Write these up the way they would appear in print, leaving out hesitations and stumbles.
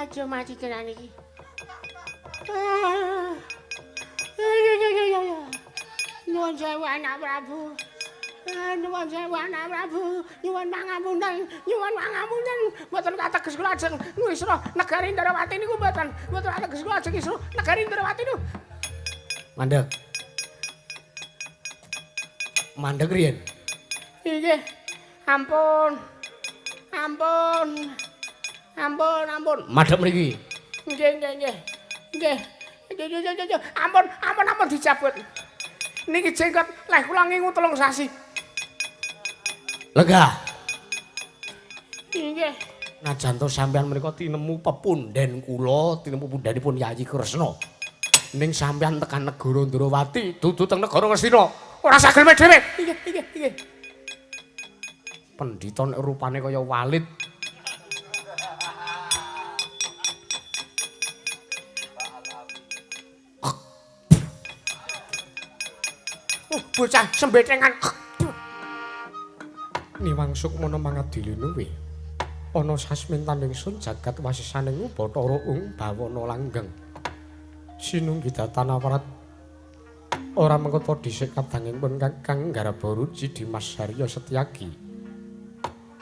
Aja mati tenan iki. Ya. Nuwun sewu anak Prabu. Nuwun sewu anak Prabu. Nyuwun pangapunten, nyuwun pangapunten. Mboten kateges kula ajeng ngisra negari Ndrawati niku mboten. Mboten kateges kula ajeng ngisra negari Ndrawati niku. Mandeg. Mandeg riyen. Nggih. Ampun. Ampun. Ampun, ampun. Madhep mriki. Nggih, nggih, nggih. Nggih. Nggih. Ampun, ampun, ampun dicabut. Niki jenggot leh kula ngingu 3 sasi. Lenggah. Nggih. Najan to sampeyan menika tinemu pepunden kula, tinemu pundhenipun Yayi Kresna. Ning sampeyan tekan negara Ndrawati, dudu teng negara Ngastina. Ora sagelme dhewe. Nggih, nggih, nggih. Pendhita nek rupane kaya walit. Bocah sembethengan. Niwang sukmana mangadili luwe. Ana sasmintan ingsun jagat wasisaning Bathara Ung bawana langgeng. Sinunggi datan awrat ora mengkota dhisik kadangipun Kakang Garbaruci Dimas Harya Setyaki.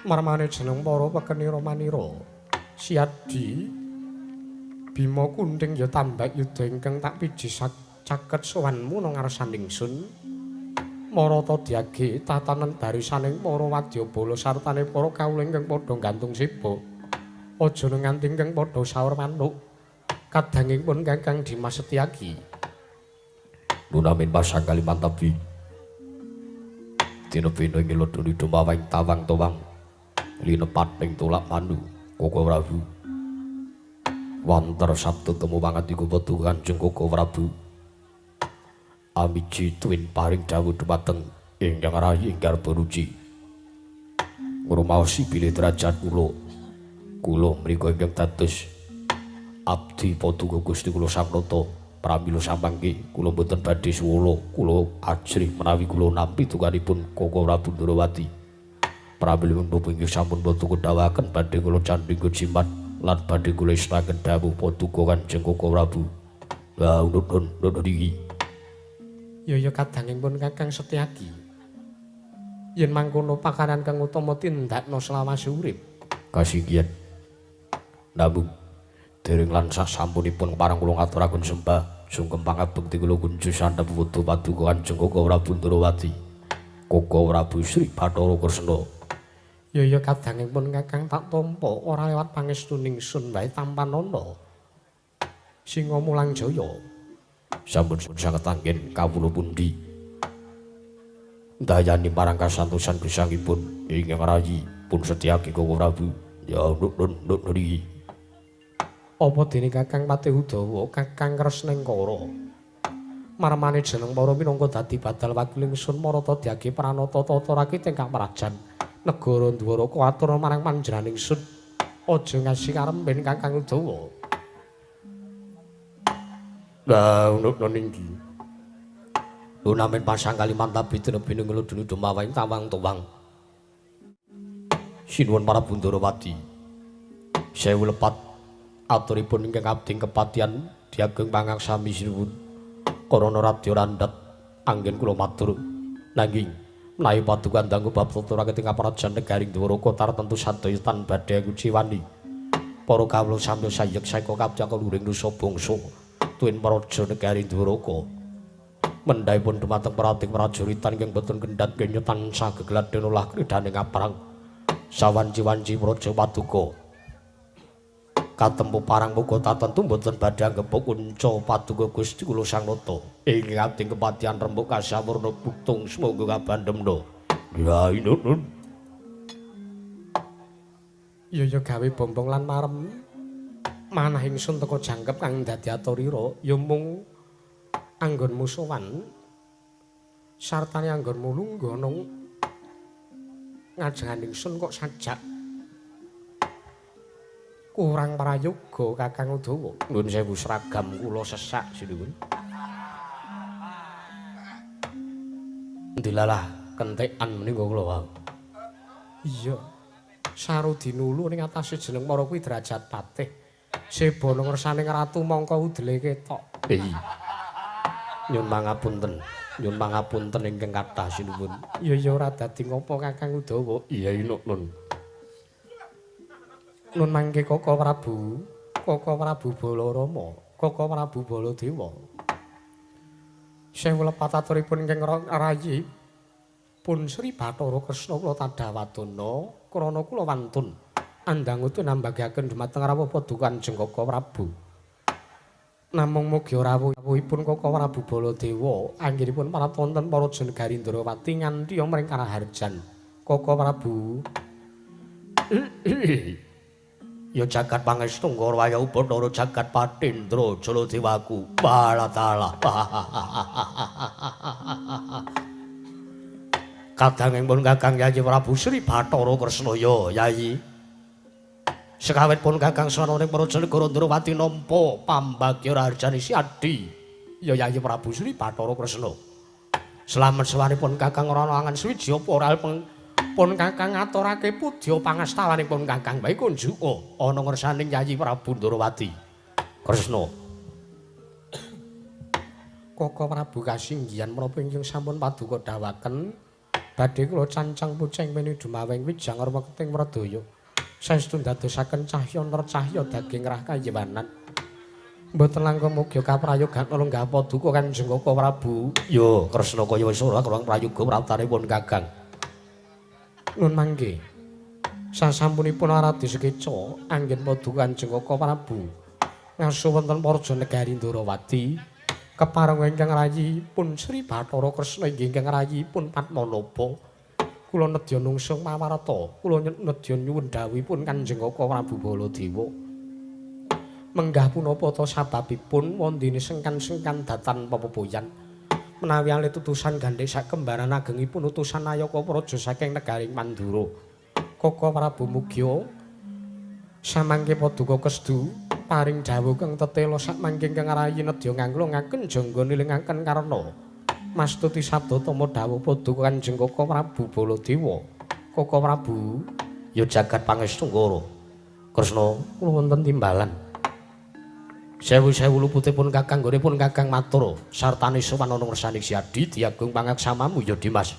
Marmane jeneng para pekenira manira. Siadi Bima Kunting ya tambak yuda ingkang tak piji caket sowanmu nang ngarsaning ingsun. Marata diage tatanan barisaning para wadyabala sartane para kawula ingkang padha gantung seba. Aja nganti ingkang padha saur manuk. Kadangipun Kakang Dimas Setyaki. Nunamin pasang Kalimantabi. Dina bina ing lodoni dumawang tawang towang. Linepat ing tolak manu Koko Prabu. Wanter sabtu temu pangatiku petu Kanjeng Koko Prabu. Amiji tuwin paring dawuh dumateng ingkang rayi ing Garbaruci. Ngrumaosi bilih derajat kula. Kula mriku ingkang dados abdi paduka Gusti kula Sang Nata. Pramila samangke kula mboten badhe suwala, kula ajrih menawi kula nampi tukanipun Koko Prabu Ndrawati. Pramila menapa inggih sampun paduka dawuhaken badhe kula candhing jimat lan badhe kula istaken dawuh paduka Kanjeng Koko Prabu. Lah unut unut iki. Ya kadangipun Kakang Setyaki. Yen mangkono pakaran kang utama tindakno selawase urip. Kasinggihan. Namung dereng lan sasampunipun parang kula ngaturaken sembah sungkem pangabekti kula kunju sandhep wudu paduka Kanjeng Koko Prabu Ndrawati. Koko Prabu Sri Bathara Kresna. Ya kadangipun Kakang tak tampa ora lewat pangestu ningsun wae tampanana. Singa Mulang Jaya. Sampun sanget anggen kawula pundi ndayani marang kasantosan gesangipun ingkang rayi pun Setyaki Koko Prabu. Ya nun nun niki. Apa dene Kakang Patih Udawa, Kakang Kresnengkara? Marmane jeneng para minangka dadi badal wakil ingsun marata diage pranata tata rakit ingkang prajan negara Ndwaraka atur marang panjenengan ingsun. Aja ngasih karempen Kakang Udawa. Lah unukna ninggi. Lunamin pasang Kalimantan bidene bene ngludune dumawang tawang tuwang. Sinuwun para Bundrawati. Sewu lepat aturipun ingkang abdi kepatihan diageng pangaksami sinuwun. Karana radya randhat anggen kula matur. Nanging menawi paduka dangu bab tata rakyat ing prajan negari Ndwaraka tartemtu sadaya tan badhe nguciwani. Para kawula samya sayek saeka kabeh kaluhuring nusa bangsa. Tuwin praja negari Ndwaraka. Mendhahipun dumateng prating prajuritan ingkang boten kendhat kenya tansah gegladhen olah kridhaning aprang. Sawanci-wanci praja paduka. Katempu parang muga tatentu boten badhe anggepuk kunca paduka Gusti kula Sang Nata. Ing ati kepatihan rembug kasawurna buktung sumangga kabandhemna. Ya inun. Ya gawe bombong lan marem. Manah ingsun teka jangkep kang dadi aturira ya mung anggonmu sowan sartane anggonmu lungguh nang ngajengan ingsun kok sajak kurang prayoga Kakang Udawa. Nuwun sewu seragam kula sesak sinuwun. Ndilalah kentekan menika kula wau. Iya. Sarudinulu ning atase jeneng para kuwi derajat patih. Sebono ngersane ratu mongko udele ketok. Nyun mangapunten. Nyun mangapunten ingkang kathah sinuwun. Iya ya ora dadi ngopo Kakang Udawa. Iya Nun. Nun mangke Koko Prabu, Koko Prabu Balarama, Koko Prabu Baladewa. Sewu lepat aturipun ingkang rayi pun Sri Bathara Kresna kula tadhawadana krana kula wantun andhang utu nambagaken dumateng rawuh paduka Kanjeng Koko Prabu. Namung mugi rawuhipun Koko Prabu Baladewa anggenipun parap wonten para negari Ndrawati nganti mring karaharjan. Koko Prabu. Ya jagat pangestu Ngrawaya Bathara jagat Patindra Jaladewaku. Balatala. Kadanging pun Kakang Yayi Prabu Sri Bathara Kresna ya Yayi. Sekawit pun Kakang sowan ning Praja Negara Ndrawati nampa pambagya raharjane si Adi. Ya Yayi Prabu Sri Bathara Kresna. Slamet sowanipun Kakang ora ana angan suwiji apa ora pun Kakang ngaturake pudya pangastawanipun Kakang bae kunjuka ana ngersaning Yayi Prabu Ndrawati. Kresna. Koko Prabu kasinggihan menapa ingkang sampun paduka dawaken badhe kula cancang puceng meni dumaweng wijang remeting mredaya. Saestu ndadosaken cahya nercahya daging rah kayiwanan. Mboten langkung mugi kaprayogan lenggah paduka Kanjeng Koko Prabu. Ya Kresna kaya wis ora kurang prayoga praptanipun Kakang. Nun mangke. Sasampunipun aradi sekeca anggen paduka Kanjeng Koko Prabu ngaso wonten Praja Negari Ndrawati kepareng ingkang rayi pun Sri Bathara Kresna inggih ingkang rayi pun Padmanaba. Kula nedya nungsung mawarta, kula nedya nyuwun dawuhipun Kanjeng Koko Prabu Baladewa. Menggah punapa ta sababipun wondene sengkan-sengkan datan pepoyan menawi alit utusan gandhe sakembaran agengipun utusan Nayaka Praja saking negaring Mandura. Koko Prabu mugia samangke paduka kesdu paring dawuh kang tetela sakmangke ingkang rayi nedya nganglungaken jangga nilingaken karna. Mastuti sabda tama dawuh paduka Kanjeng Koko Prabu Baladewa. Koko Prabu ya jagat pangestu Ngara. Kresna kula wonten timbalan. Sewu-sewu luputipun Kakang nggonipun Kakang matur sartane sowan ana ngersane Si Adi diagung pangaksamamu ya Dimas.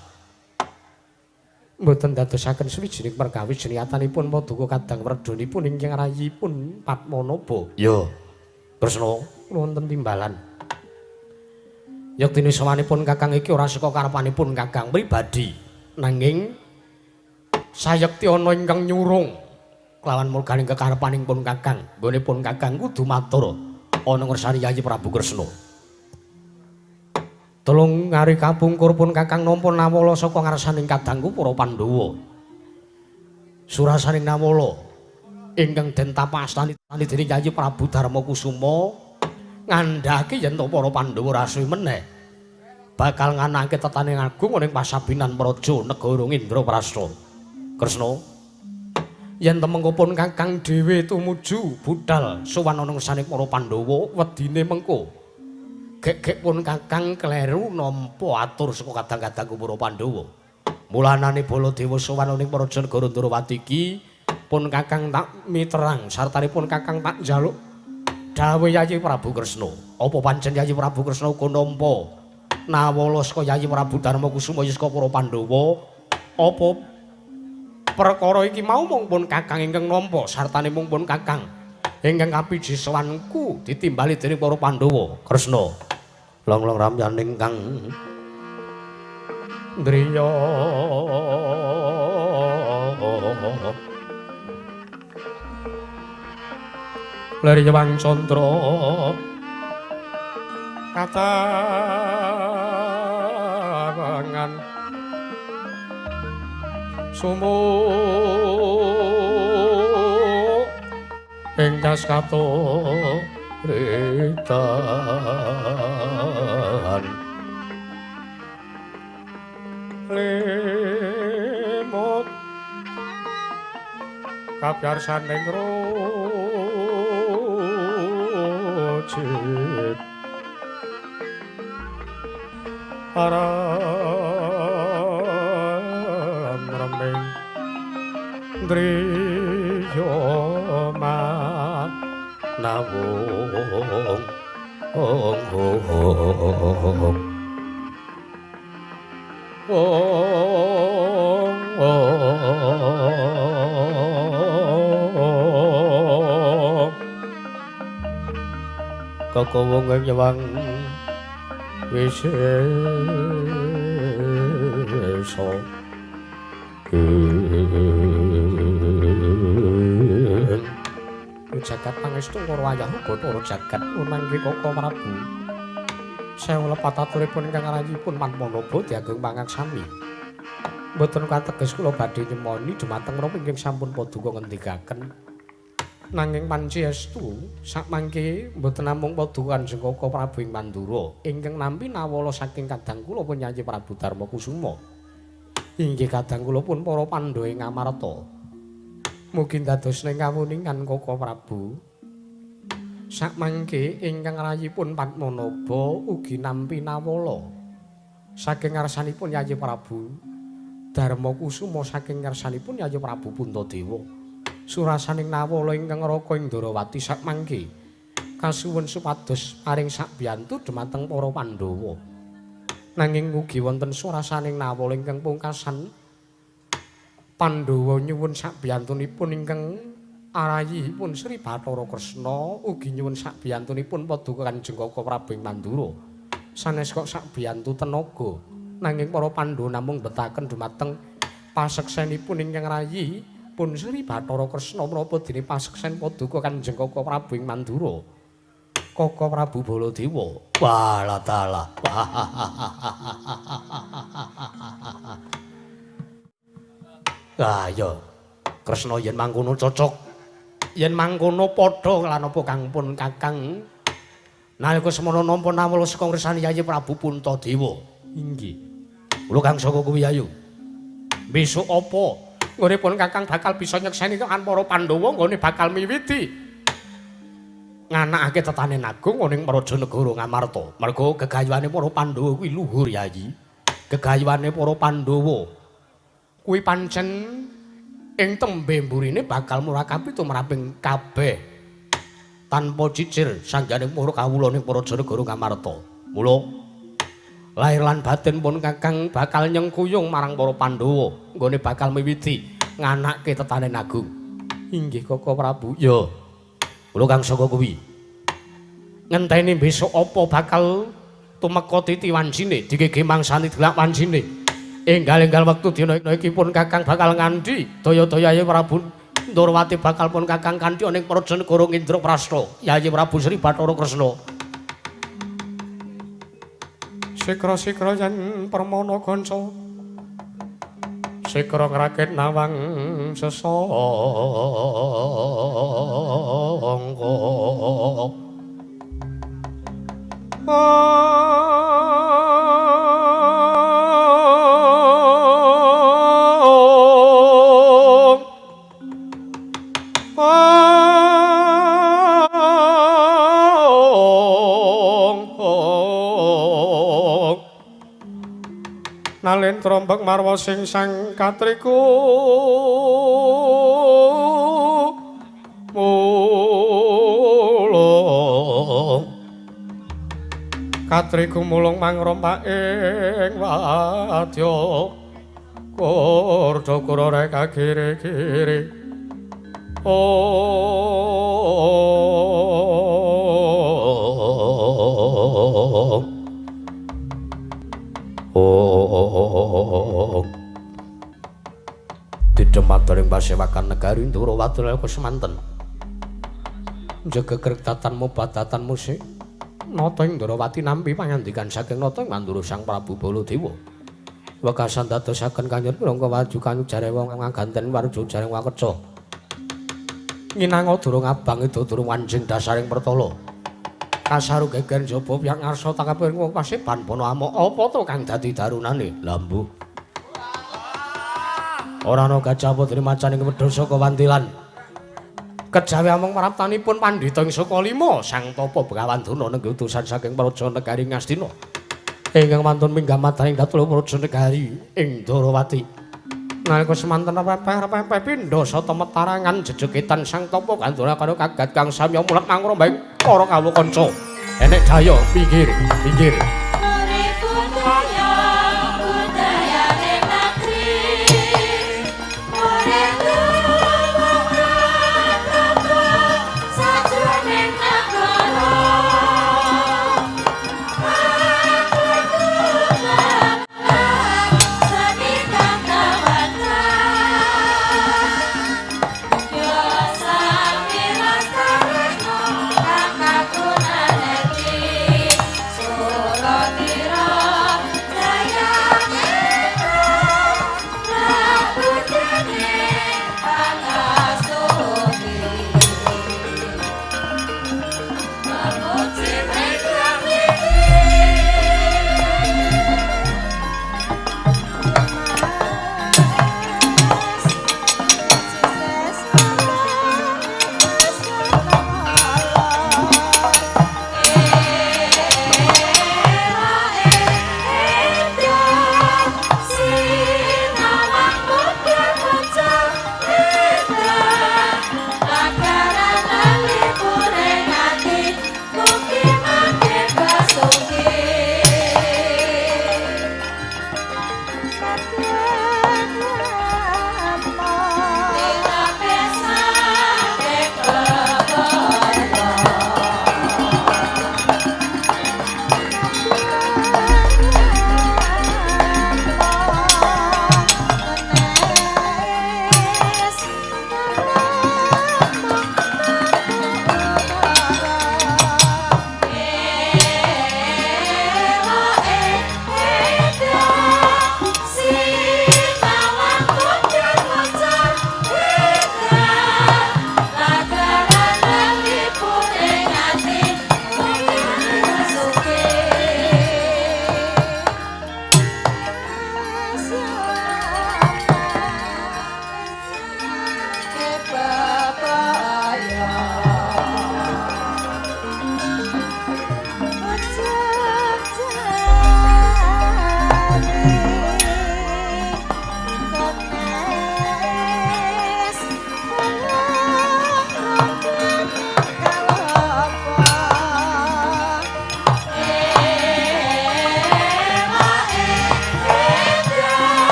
Mboten dadosaken suwijining perkawis niatanipun paduka kadang wredonipun ingkang rayipun Padmanaba. Ya Kresna kula wonten timbalan. Yektine sowanipun Kakang iki ora saka karepanipun Kakang pribadi, nanging sayekti ana ingkang nyurung kelawan mulganing kekarepaning pun Kakang. Nggonipun Kakang kudu matur ana ngersane Yayi Prabu Kresna. Telung ari kapungkur pun Kakang nampa nawala saka ngarsaning kadangku para Pandhawa. Surasaning nawala ingkang den tapastani dening Yayi Prabu Darmakusuma ngandhake yen to para Pandhawa rasuwi meneh bakal nganake tetaning agung ning pasabinan praja negara Indraprasta. Kresna yen temengko pun Kakang dhewe tumuju budal sowan ana ngersane para Pandhawa wedine mengko gek-gek pun Kakang kleru nampa atur saka kadang-kadangku para Pandhawa. Mulanane Baladewa sowan ning praja negara Ndrawati iki pun Kakang tak miterang sartanipun Kakang tak njaluk dawuh Yayi Prabu Kresna. Apa pancen Yayi Prabu Kresna uga nampa nawala saka Yayi Prabu Darmakusuma ya saka para Pandhawa? Apa perkara iki mau mung pun Kakang ingkang nampa sartane mung pun Kakang ingkang kapiji sowanku ditimbali dening para Pandhawa? Kresna long-long ramyaning kang ndriya Leriyawang candra katawangan sumu ing kaskatoritan limut kabyarsaning rujit aram reming driya Nawung ong ong ong ong Koko wong nyewang wisesa. Jagat pangestu karo wayah Bathara jagat mangke Koko Prabu. Sewu lepat aturipun ingkang rayipun Padmanaba diageng pangaksami. Mboten kateges kula badhe nyemoni dumateng menapa ingkang sampun paduka ngendikaken. Nanging panci estu sakmangke mboten namung paduka Kanjeng Koko Prabu ing Mandura ingkang nampi nawala saking kadang kula pun Yayi Prabu Darma Kusuma. Inggih kadang kula pun para Pandhawa ing Amarta. Mugi dadosne kawuningan Koko Prabu. Sakmangke ingkang rayipun Padmanaba ugi nampi nawala saking ngarsanipun Yayi Prabu Darma Kusuma saking ngarsanipun Yayi Prabu Puntadewa. Surasaning nawala ingkang raka ing Ndarawati sakmangke kasuwun supados paring sakbiyantu dumateng para Pandhawa. Nanging ugi wonten surasaning nawala ingkang pungkasan Pandhawa nyuwun sakbiyantunipun ingkang arayihipun Sri Bathara Kresna ugi nyuwun sakbiyantunipun paduka Kanjeng Koko Prabu ing Mandura. Sanes kok sakbiyantu tenaga, nanging para Pandhawa namung betaken dumateng paseksenipun ingkang rayi pun Sri Bathara Kresna menapa dene paseksen paduka Kanjeng Koko Prabu ing Mandura. Koko Prabu Baladewa. Walah dalah. Ah ya, Kresna yen mangkono cocok. Yen mangkono padha lan apa kang pun Kakang nalika semono nampa nawala saka ngersani Yayi Prabu Puntadewa. Inggih. Kula kang saka kuwi ayo. Besok apa nggone pun Kakang bakal bisa nyekseni kan para Pandhawa nggone bakal miwiti nganakake tetanen agung ning Praja Negara Ngamarta. Merga gegayuhane para Pandhawa kuwi luhur Yayi. Gegayuhane para Pandhawa kuwi pancen ing tembe mburine bakal murakapi tumraping kabeh tanpa cicir sangganing para kawula ning Praja Negara Ngamarta. Mula lahir lan batin pun Kakang bakal nyengkuyung marang para Pandhawa nggone bakal miwiti nganake tetanen agung. Inggih Koko Prabu. Ya. Kula kang saka kuwi ngenteni besok apa bakal tumeka titi wancine digege mangsani delak wancine. Enggal-enggal wektu dina iki pun Kakang bakal ngandhi daya-daya Yayi Prabu Ndorowati bakal pun Kakang kanthi ning Praja Negara Indraprasta Yayi Prabu Sri Bathara Kresna. Sikra-sikra yen permana kanca sikra ngrakit nawang sesangka. Nalin trombek marwa sing sang katriku mulung katriku mulung mangrompak ing wadya kurda kura reka kiri-kiri. Oh Oh Didemataring pasewakan negari Ndorowati nalika semanten. Njaga krektatanmu badatan musik nata ing Ndorowati nampi pangandikan saking nata ing Mandura Sang Prabu Baladewa. Wekasan dadosaken kanjeng minangka waju kanyujare wong ngaganten warja jareng wakeca. Nginanga durung abang ida durung wanjing dasaring pertala. Kasaru geger njaba piyang ngarsa takaping wong paseban bono amok apa to kang dadi darunane? Lambu. Ora ana gajah apa dene macane wedhus saka wantilan. Kejawi amung praptanipun pandhita ing Sukalima Sang Tapa Begawan Durna nenggih utusan saking Praja Negari Ngastina. Ingkang wantun minggah mataring datula Praja Negari ing Ndorowati. Nalika semanten repeh-repeh pindha sata metarangan jejegetan sang tapa gandura karo kagat kang samya mulat mangrombaing para kawula kanca. Enek daya pinggir, pinggir.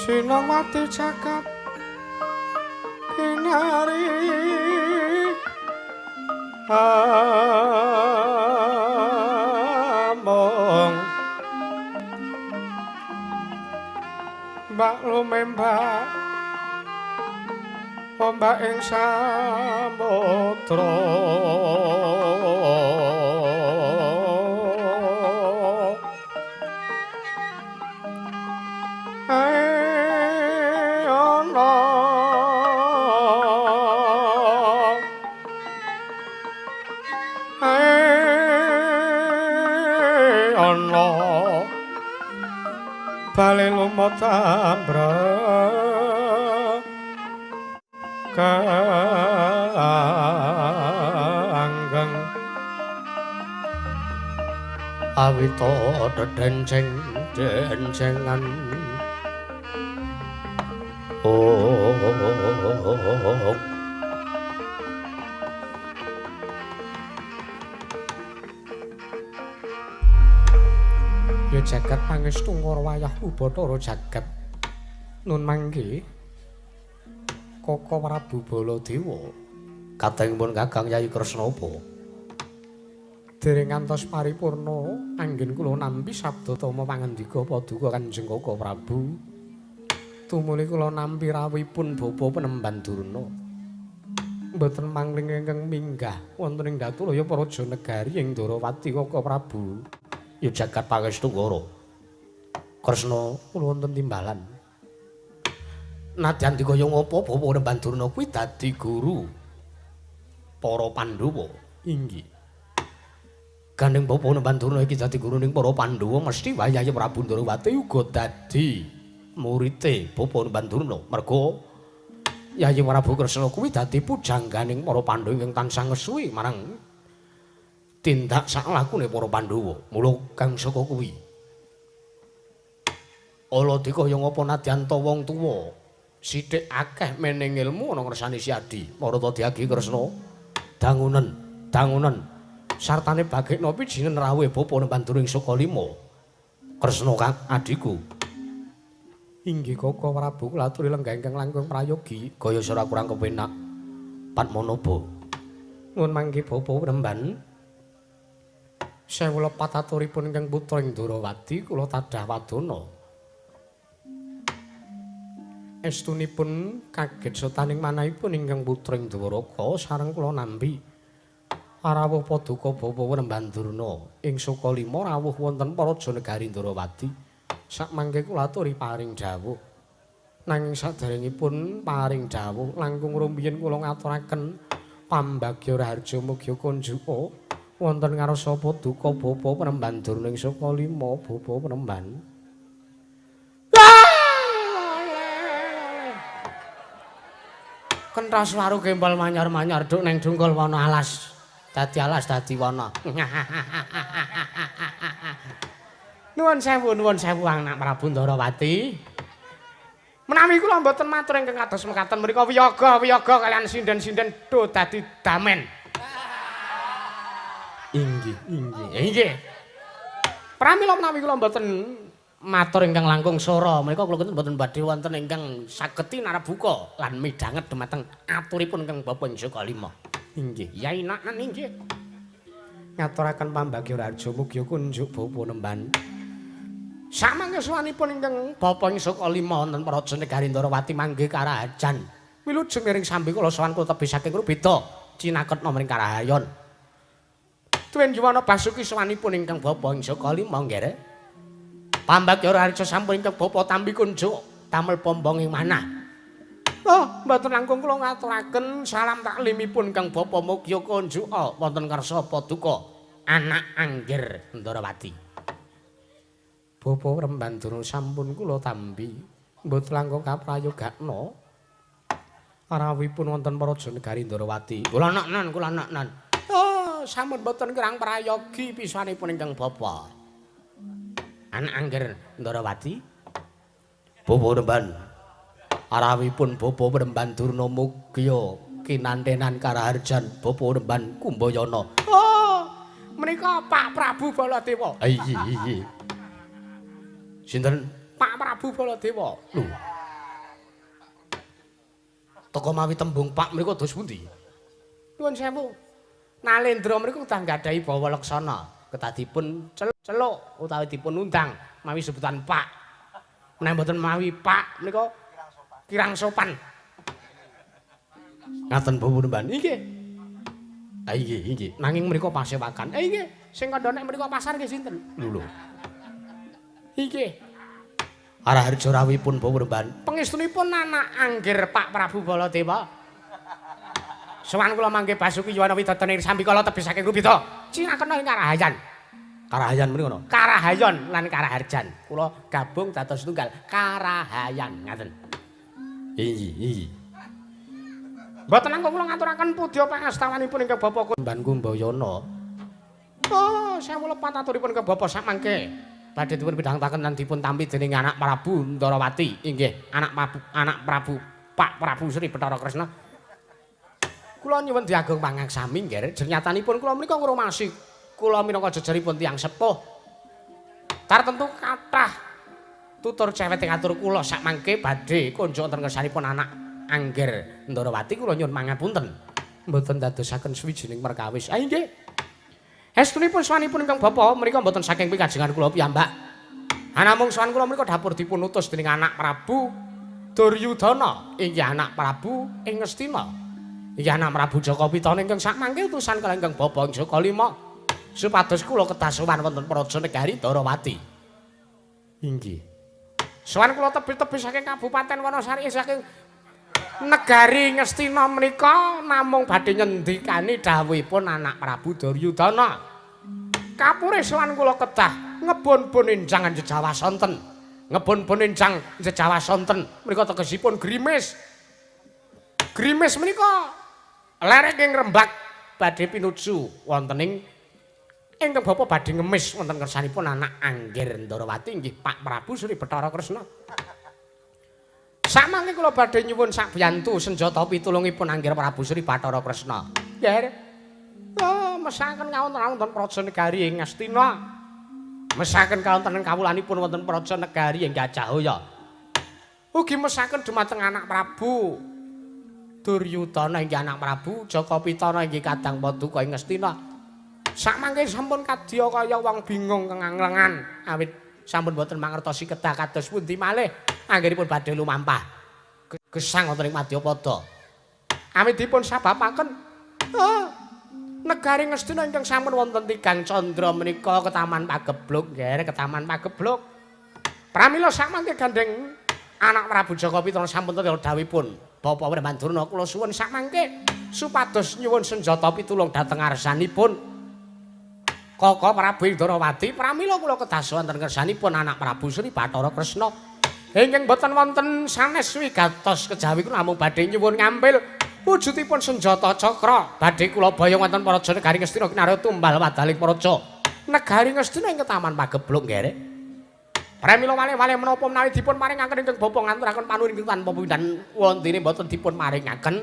Sinongwati jagat kinari among mbak lumembak ombak ing samudra. Bali lumut ambrek kanggeng awita dedenceng dencengan. Oh, ya jagat pangestu ngara wayah Bathara jagat nun mangke Koko Prabu Baladewa katengipun Kakang Yayi Kresna apa dereng ngantos paripurna anggen kula nampi sabda tama pangandika paduka Kanjeng Koko Prabu. Tumuli kula nampi rawuhipun Bapa Penemban Durna. Mboten mangling ingkang minggah wonten ing Datulaya Praja Negari ing Ndrawati Kaka Prabu. Ya jagat pangestu Kara. Kresna kula wonten timbalan. Nadyan dikaya ngapa Bapa Penemban Durna kuwi dadi guru para Pandhawa. Inggih. Gandeng Bapa Penemban Durna iki dadi guruning para Pandhawa mesti wayahe Prabu Ndrawati uga dadi murite Bapa Penemban Durna. Merga Yayi Prabu Kresna kuwi dadi pujangganing para Pandhawa ingkang tansah ngesuwi marang tindak saklakune para Pandhawa. Mula kang saka kuwi ala dikaya ngapa nadyan ta wong tuwa sithik akeh mening ilmu ana ngersane Si Adi. Marata diagi Kresna dangunen dangunen sartane bagekna pijinen rawuhe Bapa Penemban Durna ing Sukalima. Kresna kang adhiku. Inggih Kaka Prabu, kula aturi lenggah ingkang langkung prayogi. Kaya ora kurang kepenak Padmanaba. Nuwun mangke Bapa Penemban. Sewu lepat aturipun ingkang putra ing Ndrawati kula tadah wadana. Estunipun kaget setaning manahipun ingkang putra ing Dwaraka sareng kula nampi rawuh paduka Bapa Penemban Durna ing Sukalima rawuh wonten Praja Negari Ndrawati. Sakmangke kula aturi paring dawuh. Nanging saderengipun paring dawuh langkung rumiyin kula ngaturaken pambagya raharja mugi kunjuka wonten ngarsa paduka Bapa Penemban Durna ing Sukalima. Bapa Penemban. Kenthas waru gembol manyar-manyar duk neng dungkul wana alas. Dadi alas dadi wana. Nuwun sewu anak Prabu Ndrawati. Menawi kula mboten matur ingkang kados mekaten mriku wiyaga-wiyaga kalian sinden-sinden do dadi damen. Inggih, inggih. Inggih. Pramila menawi kula mboten matur ingkang langkung sora menika kula kinten mboten badhe wonten ingkang saged tinarabuka lan midhanget dumateng aturipun ingkang Bapa ing Sukalima. Inggih. Yai nak inggih. Ngaturaken pambagya raharja mugi kunjuk Bapa Penemban. Samangke suwanipun ingkang Bapa ing Sukalima wonten Praja Negari Ndrawati mangke karahajan. Wilujeng ring sambi kula sowan kula tebih saking Rubeda cinaketna mring Karahayon. Tuwin yuwana basuki sowanipun ingkang Bapa ing Sukalima nggih. Pambagya raharja sampun ingkang Bapa tampi kunjuk damel pombong ing manah. Oh, mboten langkung kula ngaturaken salam taklimipun ingkang Bapa mugi kunjuka wonten ngarsa paduka anak Anggir Ndrawati. Bapa Penemban Durna sampun kula tampi mboten langkung kaprayogakna rawuhipun wonten Praja Negari Ndrawati. Kula naknan, kula naknan. Oh, sampun mboten kirang prayogi pisanipun ingkang Bapa. Anak Anggir Ndrawati. Bapa Penemban. Rawuhipun Bapa Penemban Durna mugia kinantenan karaharjan Bapa Penemban Kumbayana. Oh, menika Pak Prabu Baladewa. Iya, iya. Sinten? Pak Prabu Baladewa. Lho. Teko mawi tembung Pak mriku dos pundi? Nuwun sewu. Nalendra mriku udah nggadahi bawa laksana. Ketadipun celuk utawi dipun undang mawi sebutan Pak. Menawi mboten mawi Pak menika kirang sopan. Ngaten Bapa Penemban. Inggih. Ha inggih, inggih. Nanging mriku pasewakan. Inggih, sing kandha nek mriku pasar nggih sinten? Lho lho. Inggih. Araharja rawuhipun Bapa Penemban. Pangestunipun anak Anggir Pak Prabu Baladewa. Sowan kula mangke basuki yuwana widadane sambikala tebih saking Rubeda. Cinakena ing Karahayan. Karahayan mriko ngono. Karahayon lan Karaharjan. Kula gabung dados tunggal Karahayan ngaten. Inggih, inggih. Mboten langkung kula ngaturaken pudya pangastawanipun ingkang Bapa Penemban Kumbayana. Oh, sewu lepat aturipun ke Bapa samangke. Badhe dipun pidhangtaken lan dipun tampi dening anak Prabu Ndrawati. Inggih, anak Prabu Pak Prabu Sri Bathara Kresna. Kula nyuwun diagung pangaksami nggih. Jernyatanipun kula menika ngrumasi kula minangka jejeripun tiyang sepuh. Tartemtu kathah tutur cewet ing atur kula sakmangke badhe kunjuk wonten ngersanipun anak Anggir Ndrawati kula nyuwun pangapunten. Mboten dadosaken suwijining perkawis. Ah inggih. Estunipun sowanipun ingkang Bapa menika mboten saking pikajengan kula piyambak. Anamung sowan kula menika dapur dipun utus dening anak Prabu Duryudana inggih anak Prabu ing Ngastina. Inggih anak Prabu Jaka Pitana ingkang sakmangke utusan kaliyan ingkang Bapa ing Jaka Lima supados kula kedah sowan wonten Praja Negari Darawati. Inggih. Sowan kula tebih-tebih saking Kabupaten Wanasari saking negari Ngastina menika namung badhe nyendikani dawuhipun anak Prabu Duryudana. Kapure sowan kula kedah ngebon-bon enjang Jejawa sonten. Ngebon-bon enjang Jejawa sonten menika tegesipun grimis. Grimis menika lereng ing rembak badhe pinuju wonten ing ingkang bapa badhe ngemis wonten kersanipun anak Angger Ndarawati inggih Pak Prabu Sri Bathara Kresna. Samangke kula badhe nyuwun sakbiyantu senjata pitulungipun Angger Prabu Sri Bathara Kresna. Nger. Oh, mesaken kawonten-wonten praja negari ing Ngastina. Mesaken kawontenan kawulanipun wonten praja negari ing Gajahaya. Ugi mesaken dumateng anak Prabu Duryudana inggih anak Prabu Jaka Pitana inggih kadang paduka ing Ngastina. Sakmangke sampun kadya kaya wong bingung kenganglengan awit sampun boten mangertosi kedah kados pundi malih anggenipun badhe lumampah gesang wonten ing Madyapada. Awit dipun sababaken negari Ngastina ingkang sampun wonten tigang candra menika ketaman pagebluk nggih ketaman pagebluk. Pramila sakmangke gandeng anak Prabu Jaka Pitana sampun tetep dawuhipun Bapak Wrembandurna kula suwun sakmangke supados nyuwun senjata pitulung dhateng arsanipun Koko Prabu Indrawati. Pramila kula kedah wonten kersanipun anak Prabu Sri Bathara Kresna ingkang boten wonten sanes wigatos kejawi kula namung badhe nyuwun ngampil wujudipun senjata cakra badhe kula boyong wonten praja negari Ngastina kinarya tumbal wadaling praja negari Ngastina ing taman pagebluk nggih. Pramila waleh-waleh menapa menawi dipun paringaken ingkang bapa nganturaken panuwun ingkang tanpa pindhan wontene boten dipun paringaken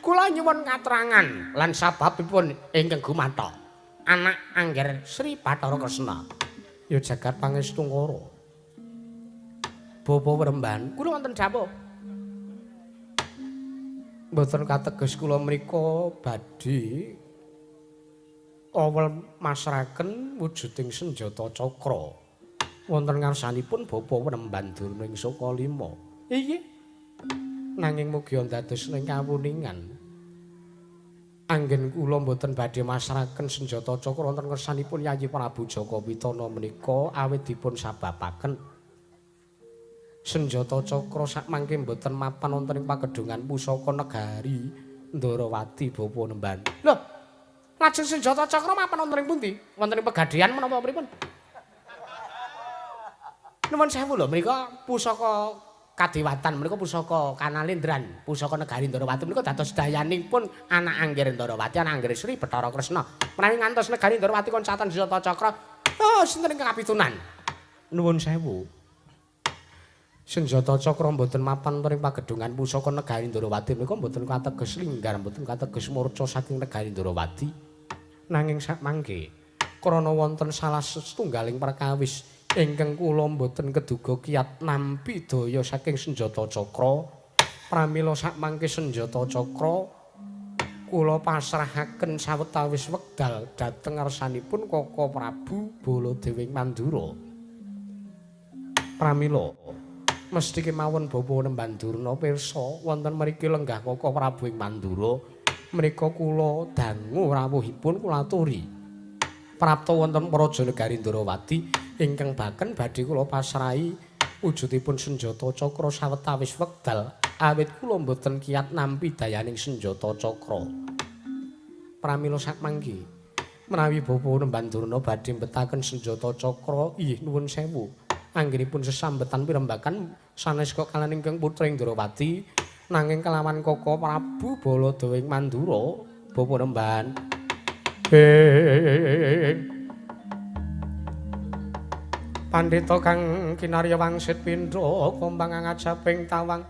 kula nyuwun katrangan lan sababipun ingkang gumatha anak Angger Sri Bathara Kresna. Ya jagat pangestungkara. Bapa Wremban, kula wonten dawuh. Mboten kateges kula mrika badhe awel masraken wujuding senjata cakra. Wonten ngarsanipun Bapa Wremban Durna ing Saka Lima. Inggih. Nanging mugi dados ing kawuningan. Anggen kula mboten badhe masraken senjata cakra wonten ngersanipun Yayi Prabu Jaka Pitana menika awit dipun sababaken senjata cakra sakmangke mboten mapan wonten ing pagedhungan pusaka negari Ndarawati Bapa Nemban. Lho, lajeng senjata cakra mapan wonten ing pundi? Wonten ing pegadaian menapa pripun? Nuwun sewu lho, menika pusaka kadewatan menika pusaka Kanalendran, pusaka negari Ndarawati menika dados dayanipun anak Angger Ndarawati, anak Angger Sri Bathara Kresna. Menawi ngantos negari Ndarawati kon catan senjata cakra, oh sinten ingkang kapitunan? Nuwun sewu. Senjata cakra mboten mapan ing pagedhungan pusaka negari Ndarawati menika mboten kateges linggar, mboten kateges murca saking negari Ndarawati. Nanging sakmangke krana wonten salah setunggaling perkawis ingkang kula mboten keduga kiat nampi daya saking senjata cakra, pramila sakmangke senjata cakra kula pasrahaken sawetawis wekdal dhateng ngarsanipun Koko Prabu Baladewa ing Mandura. Pramila mesti kemawon Bapa Nembandurna pirsa wonten mriki lenggah Koko Prabu ing Mandura menika kula dangu rawuhipun kula aturi prapta wonten praja negari Ndarawati ingkang baken badhe kula pasrahi wujudipun senjata cakra sawetawis wekdal awit kula mboten kiat nampi dayaning senjata cakra. Pramila sakmangke menawi Bapa Nembandurna badhe mbetaken senjata cakra, inggih nuwun sewu anggenipun sesambetan pirembakan sanes kok kaliyan ingkang putra Indrawati nanging kelawan Koko Prabu Baladewa ing Mandura. Bapa Nemban Pandhita kang kinarya wangsit pindha kembang ngajaping tawang.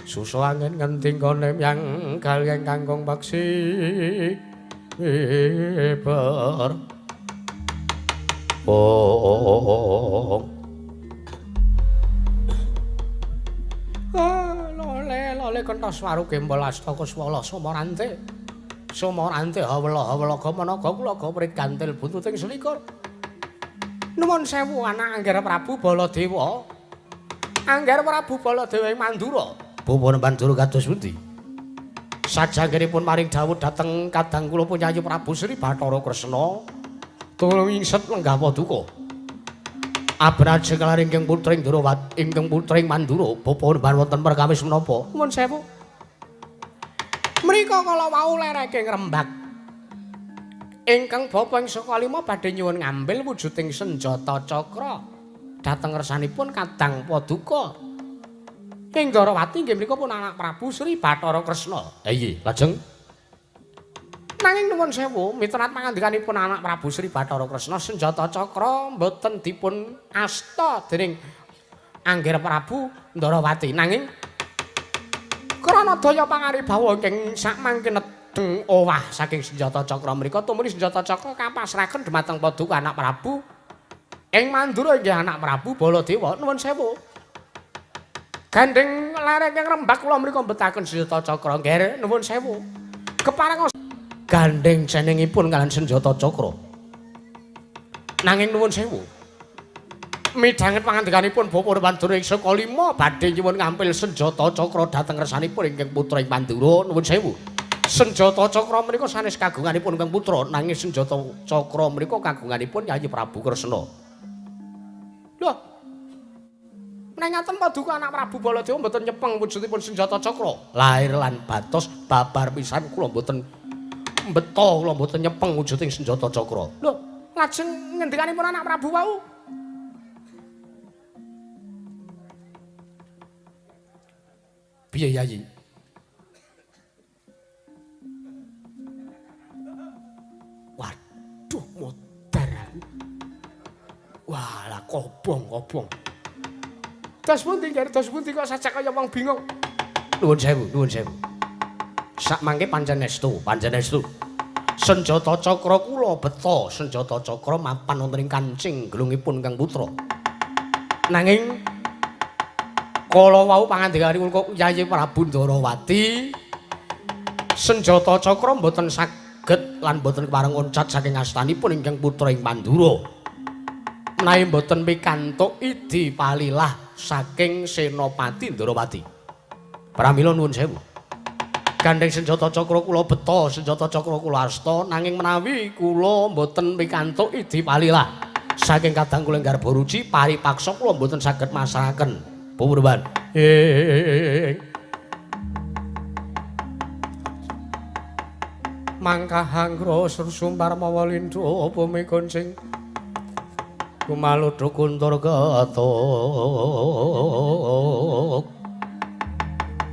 Susu angin ngendi nggone yang galyeng kangkung paksi ber. Oh. Lole lole kentos waru gembol astaka swala samarante. Sumorante hawela-hawela gamanaga kula ga prit gantil buntuting selikur. Nuwun sewu anak Angger Prabu Baladewa. Angger Prabu Baladewa ing Mandura. Bapa Mandura kados pundi? Sajanggenipun maring dawuh dhateng kadang kula Punyayi Prabu Sri Bathara Kresna. Tulung ingset lenggah paduka. Abrajeng kelar ingkang putring Ndrawat, ingkang putring Mandura, bapa wonten perkawis menapa? Nuwun sewu. Mrika kala wau lereke ngrembak. Ingkang bapa ing saka lima badhe nyuwun ngambil wujuding senjata cakra dhateng ngersanipun kadang paduka. Ing Ndrawati nggih mriku pun anak Prabu Sri Bathara Kresna. Ha iya, lajeng nanging nuwun sewu miterat pangandikanipun anak Prabu Sri Bathara Kresna senjata cakra mboten dipun asta dening Angger Prabu Ndrawati. Nanging krana daya pangaribawa ingkang sakmangke nedeng owah saking senjata cakra mriku tumuli senjata cakra kapasrahaken dhumateng paduka anak Prabu ing Mandura inggih anak Prabu Baladewa. Nuwun sewu. Gandeng lereng ngrembak kula mriku mbetaken senjata cakra nggih nuwun sewu. Kepareng gandeng cenengipun kalian senjata cakra. Nanging nuwun sewu. Midhanget pangandikanipun Bapak Mandura ing saka lima badhe nyuwun ngampil senjata cakra dhateng ngersanipun ingkang putra ing Mandura. Nuwun sewu. Senjata cakra menika sanes kagunganipun ingkang putra, nanging senjata cakra menika kagunganipun Yayi Prabu Kresna. Lho. Nek ngaten paduka anak Prabu Baladewa mboten nyepeng wujudipun senjata cakra. Lahir lan batos babar pisan kula mboten mbeta, kula mboten nyepeng wujuding senjata cakra. Lho, lajeng ngendikanipun anak Prabu wau? Piye Yayi? Waduh, modar aku. Wah, lah kobong-kobong. Dos pundi, Ger? Dos pundi kok sajak kaya wong bingung. Nuwun sewu, nuwun sewu. Sakmangke pancen estu, pancen estu. Senjata cakra kula beta, senjata cakra mapan wonten ing kancing gelungipun Kang Putra. Nanging kala wau pangandikanipun Yayi Prabu Ndrawati, senjata cakra mboten saged lan mboten kepareng oncat saking astanipun ingkang putra ing Mandura. Menawi mboten pikantuk idi palilah saking Senopati Ndrawati. Pramila nuwun sewu. Gandeng senjata cakra kula beta, senjata cakra kula asta, nanging menawi kula mboten pikantuk idi palilah saking kadang kula Garbaruci paripaksa kula mboten saged masrahaken. Purwan. Mangkahanggra sumpar mawa lindha bumi goncing kumaludra kuntur ketuk.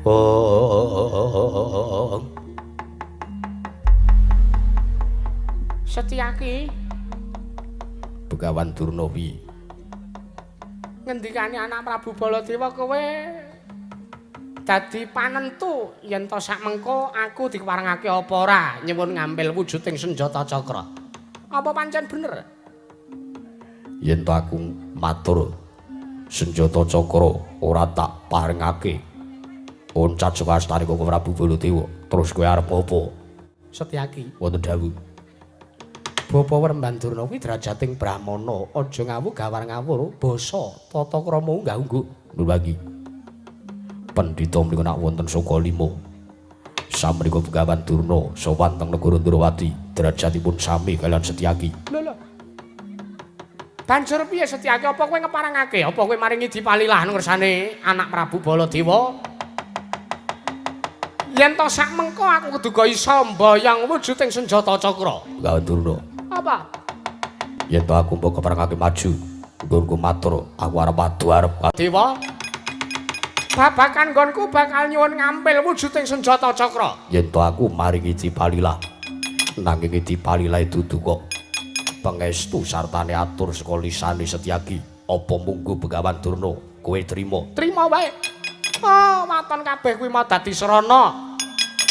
Oh. Setyaki Begawan Durna wi ngendikane anak Prabu Baladewa kowe dadi panentu yen to sak mengko aku dikeparengake apa ora nyuwun ngambil wujuding senjata cakra. Apa pancen bener? Yen to aku matur senjata cakra ora tak parengake oncat saka astane Koko Prabu Baladewa, terus kowe arep apa? Setyaki wonten dawuh. Bapa Weremban Durna kuwi derajating brahmana, aja ngawu gawar ngawur basa tata krama unggah-ungguh. Nurwagi. Pendhita mriku nak wonten saka lima. Samrika Begawan Durna sowan teng negara Ndrawati, derajatipun sami kaliyan Setyaki. Lho lho. Banjur piye Setyaki? Apa kowe ngeparengake? Apa kowe maringi dipalilah ngersane anak Prabu Baladewa? Yen to sak mengko aku kudu iso mbayang wujuding senjata cakra. Begawan Durna. Apa? Yen to aku mbok keparengake maju, nggonku matur, aku arep adu arep Dewa. Babakan nggonku bakal nyuwun ngampil wujuding senjata cakra. Yen to aku maringi dipalilah, nanging dipalilah dudu kok pangestu sartane atur saka lisane Setyaki. Apa munggo Begawan Durna kowe trima? Trima wae. Oh, waton kabeh kuwi mau dadi srana.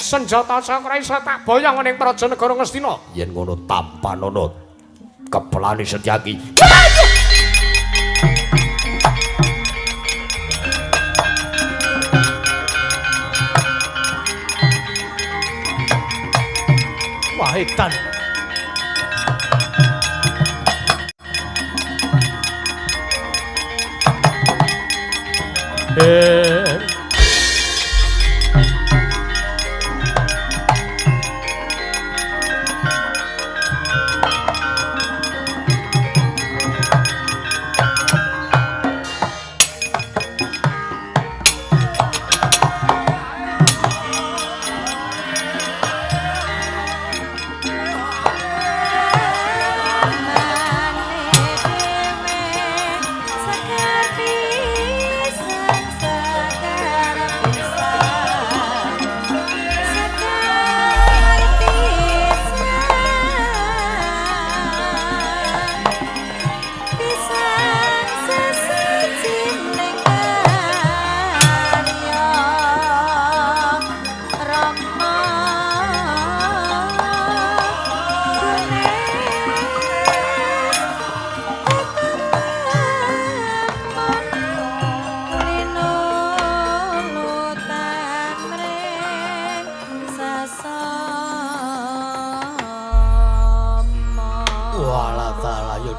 Senjata cakra iso tak boyong ning praja negara Ngastina. Yen ngono tampanana kepelane Setyaki. edan.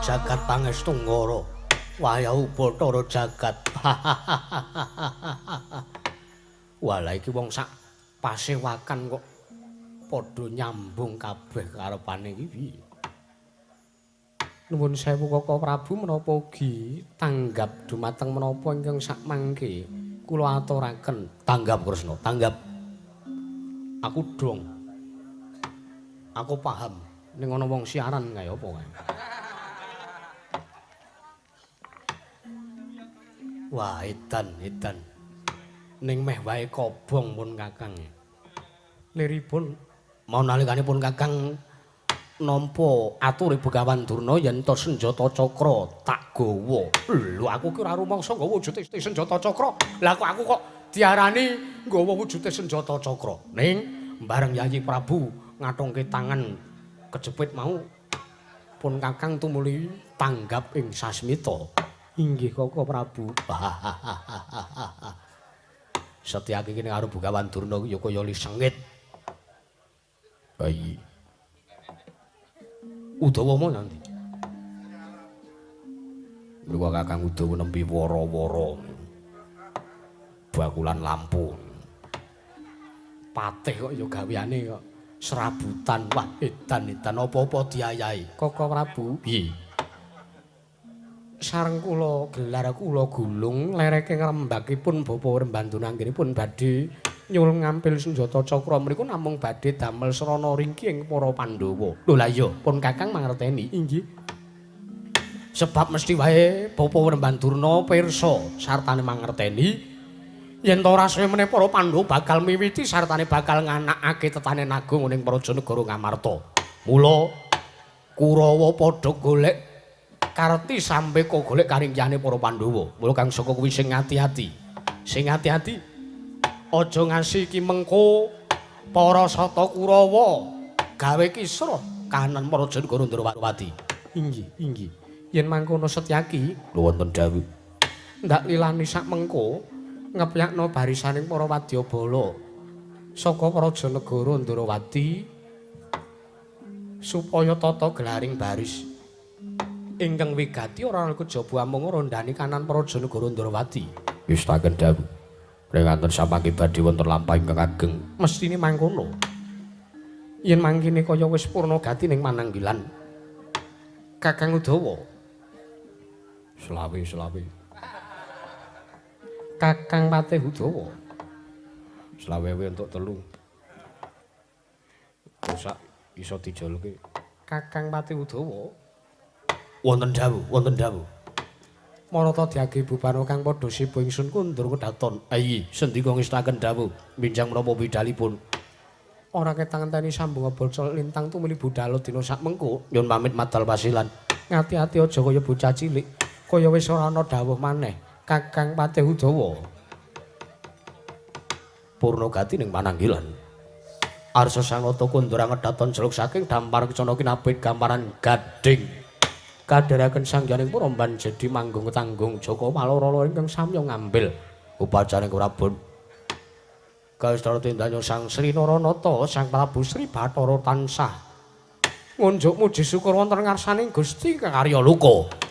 Jagat pangestu ngara wayahu Bathara jagat. Walah iki wong sak pasewakan kok padha nyambung kabeh karepane iki piye. Nuwun sewu Kaka Prabu, menapa ugi tanggap dumateng menapa ingkang sak mangke kula aturaken. Tanggap Kresna, tanggap. Aku dong. Aku paham ning ana wong siaran kaya apa kae. Wah, edan, edan. Ning meh wae kobong pun Kakang. Liripun mau nalikanipun Kakang nampa ature Begawan Durna yen to senjata cakra tak gawa. Lho aku ki ora rumangsa nggawa wujude senjata cakra. Lah kok aku kok diarani nggawa wujude senjata cakra. Ning bareng Yayi Prabu ngathungke tangan kejepit mau pun Kakang tumuli tanggap ing sasmita. Inggih Kaka Prabu. Setyaki kene karo Begawan Durna ya kaya li sengit. Bayi. Udawa mau nanti. Mriku Kakang Udawa nembe wara-wara. Bakulan lampu. Patih kok ya gaweane kok serabutan. Wah, edan-edan apa-apa diayahi. Kaka Prabu. Piye? Sareng kula gelar kula gulung lereke ngrembakipun Bapak Rembanduna anggenipun badhe nyul ngampil senjata cakra mriku namung badhe damel srana ringki ing para Pandhawa. Lho lah iya, pun Kakang mangerteni. Inggih. Sebab mesti wae Bapak Rembandurna pirsa sartane mangerteni yen ta ora suwe meneh para Pandhawa bakal miwiti sartane bakal nganakake tetane naga ning praja negara Ngamarta. Mula Kurawa padha golek karti sampe kok golek karingyane para Pandhawa. Mula kang saka kuwi sing ati-ati. Sing ati-ati. Aja ngasi iki mengko para sata Kurawa gawe kisruh kahanan praja negara Ndrawati. Inggih, inggih. Yen mangkono Setyaki, lho wonten dawuh. Ndak lilani sak mengko ngepyakno barisaning para wadyabala saka praja negara Ndrawati supaya tata gelaring baris ingkang wigati ora ana kejaba amung rondhani kanan praja negara Ndrawati. Wis taken dawuh. Nek ngaten samangke badhe wonten lampah ingkang ageng, mestine mangkono. Yen mangkene kaya wis purna gati ning mananggilan. Kakang Udawa. Selawe selawe. Kakang Patih Udawa. Selawe entuk 3. Rusak iso dijolke. Kakang Patih Udawa. Wonten dawuh, wonten dawuh. Marata diage bubana kang padha siba ingsun kundur kedaton. Ayi, sendika ngestaken dawuh, minjang menapa widalipun. Ora ketang ngenteni sambung bocol lintang tumuli budhal dina sak mengko. Nyun pamit madal pasilan. Ngati-ati aja kaya bocah cilik, kaya wis ora ana dawuh maneh. Kakang Patih Udawa. Purna gati ning pananggilan. Arsa Sanata kundur ngedaton jeluk saking dampar kecana kinabit gamparan gading. Kadheraken sangyaning Puromban jadi manggung tanggung Jaka Walara ingkang samya ngambil upacaring Prabon. Kaistara tindanya Sang Sri Naranata, Sang Prabu Sri Bathara tansah Ngunjuk muji syukur wonten ngarsaning Gusti Kang Arya Loka.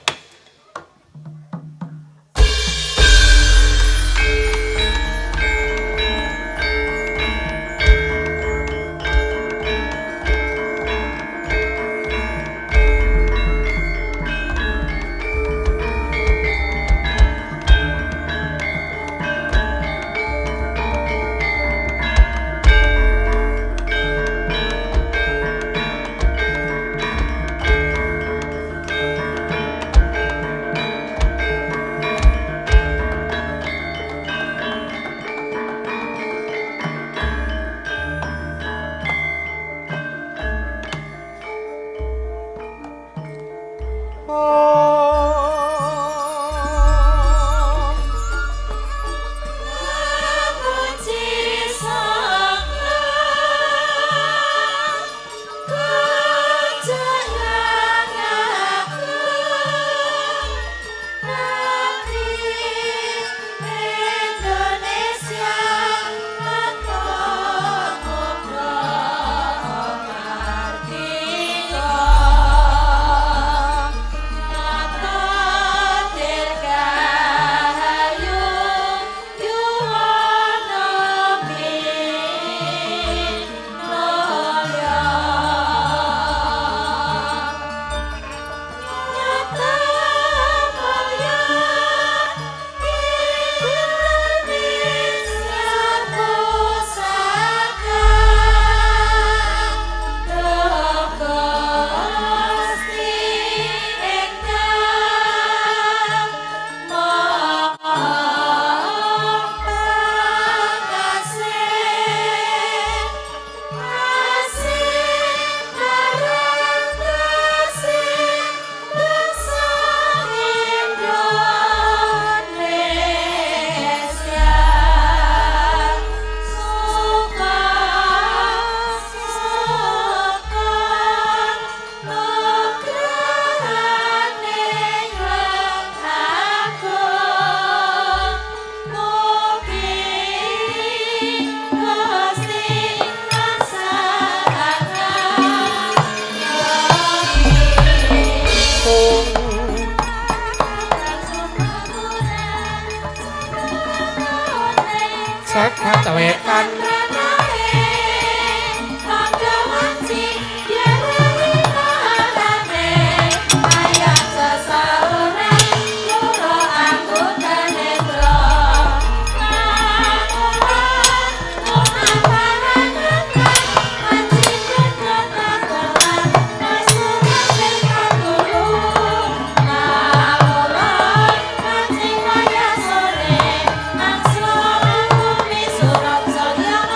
Jagat wetan. Surah.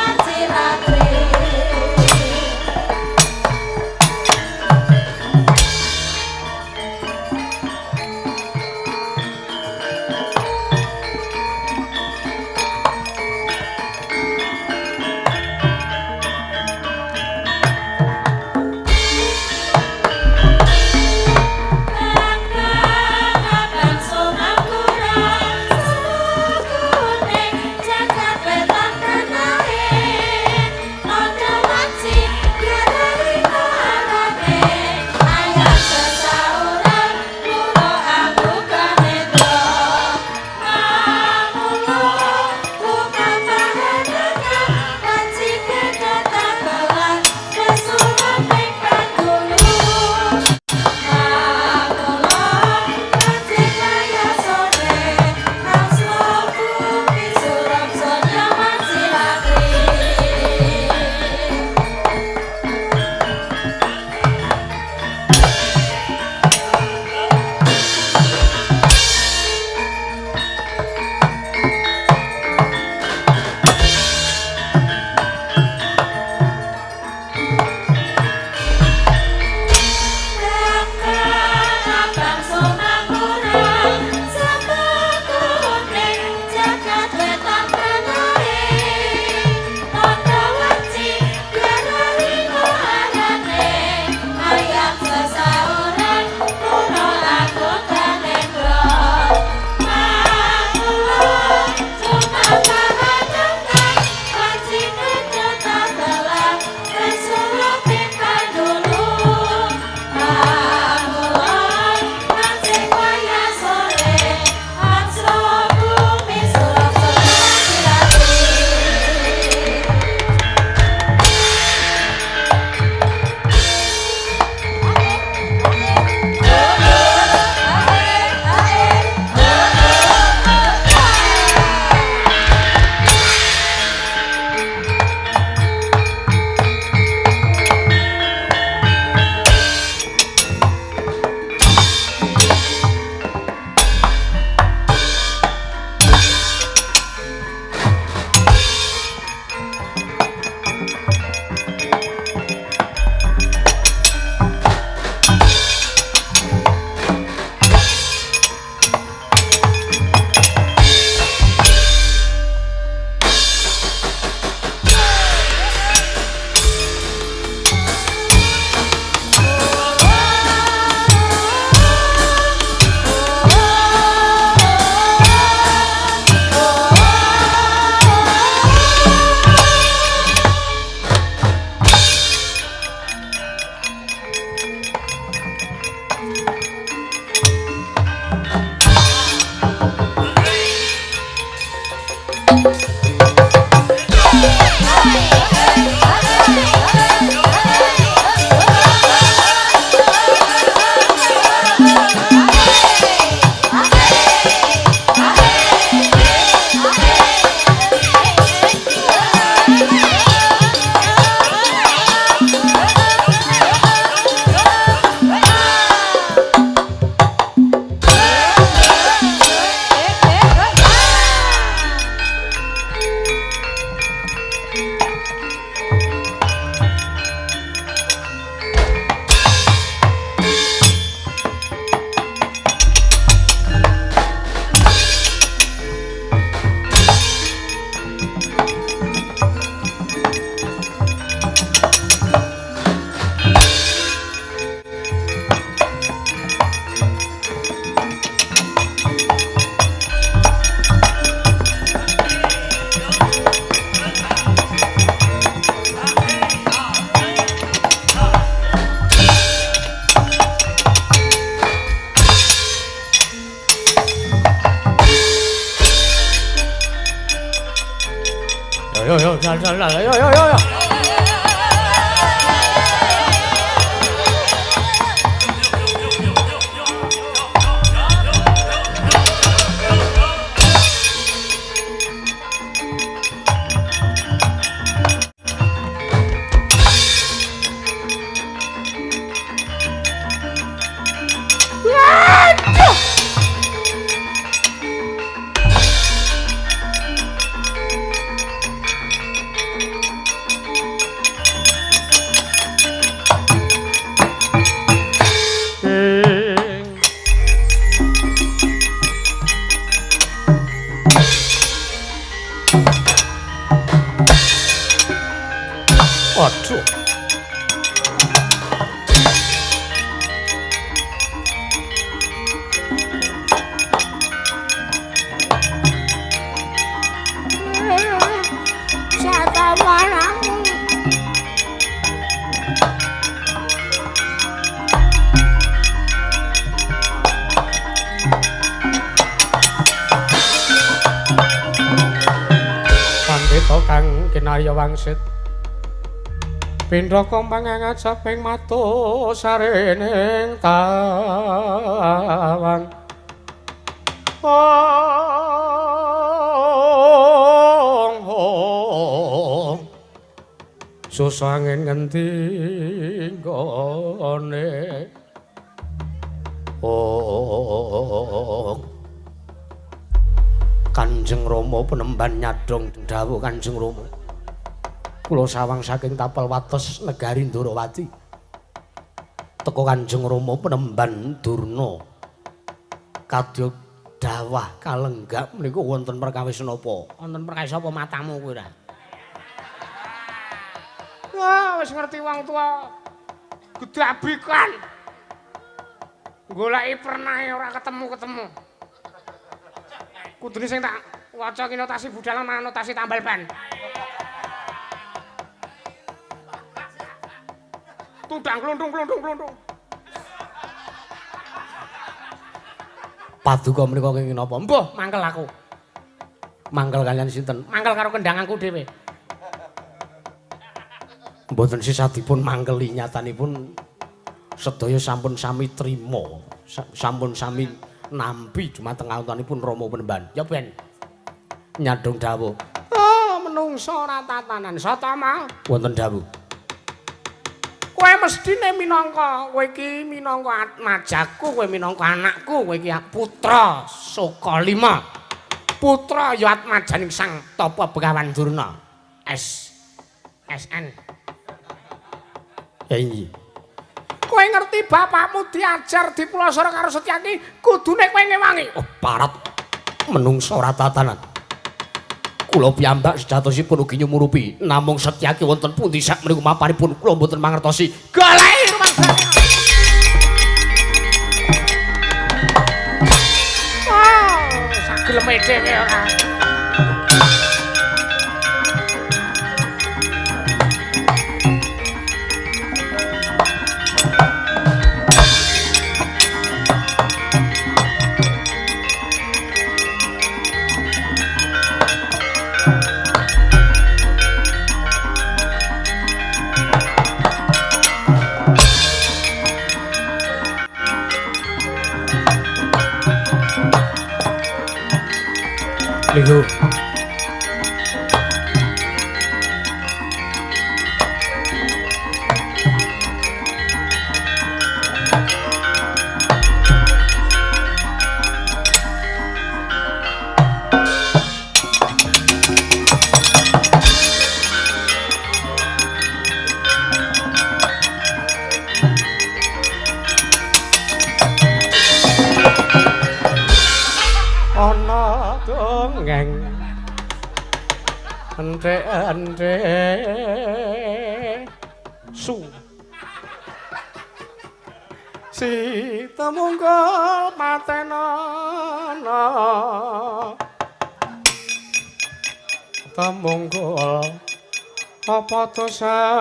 Yo yo yo yo yo yo. Aduh. Pandhita kang kinarya wangsit pindha kompangan ngajaping matu sarening tawang. Ong ong susah angin ngendi nggone. Ong Kanjeng Rama penemban nyadhong dawuh Kanjeng Rama. Kula sawang saking tapel wates negari Ndorowati. Teka Kanjeng Rama penemban Durna. Kadya dawah kalenggak menika wonten perkawis napa? Wonten perkawis apa matamu kuwi ora? Wah, wis ngerti wong tuwa gedabikan. Goleki pernahe ora ketemu-ketemu. Kudune sing tak waca ki notasi budal lan notasi tambal ban. Tudang kluntung kluntung kluntung. Paduka menika kenging napa? Mbuh, mangkel aku. Mangkel kalian sinten? Mangkel karo kendanganku dhewe. Mboten sisadipun mangkeli, nyatanipun sedaya sampun sami trima, sampun sami nampi dumateng kawontenipun Rama Penemban. Ya ben. Nyadhong dawuh. Oh, menungso ora tatanan satama. Wonten dawuh. Kowe mestine minangka, kowe iki minangka atmajaku, kowe minangka anakku, kowe iki putra Sukalima. Putra ya atmajaning Sang Tapa Begawan Durna. S SN. Ya inggih. Kowe ngerti bapakmu diajar dipulasara karo Setyaki, kudune kowe ngewangi. Oh, parat menungso ora tatanan. Kula piyambak sejatosipun ugi nyumurupi, namung Setyaki wonten pundi sak mriku mapanipun kula mboten mangertosi. Goleki rumangsane. Oh, sageleme dhewe ora. Lho. Ana dongeng ente-ente su si temunggul patenana temunggul apa dosane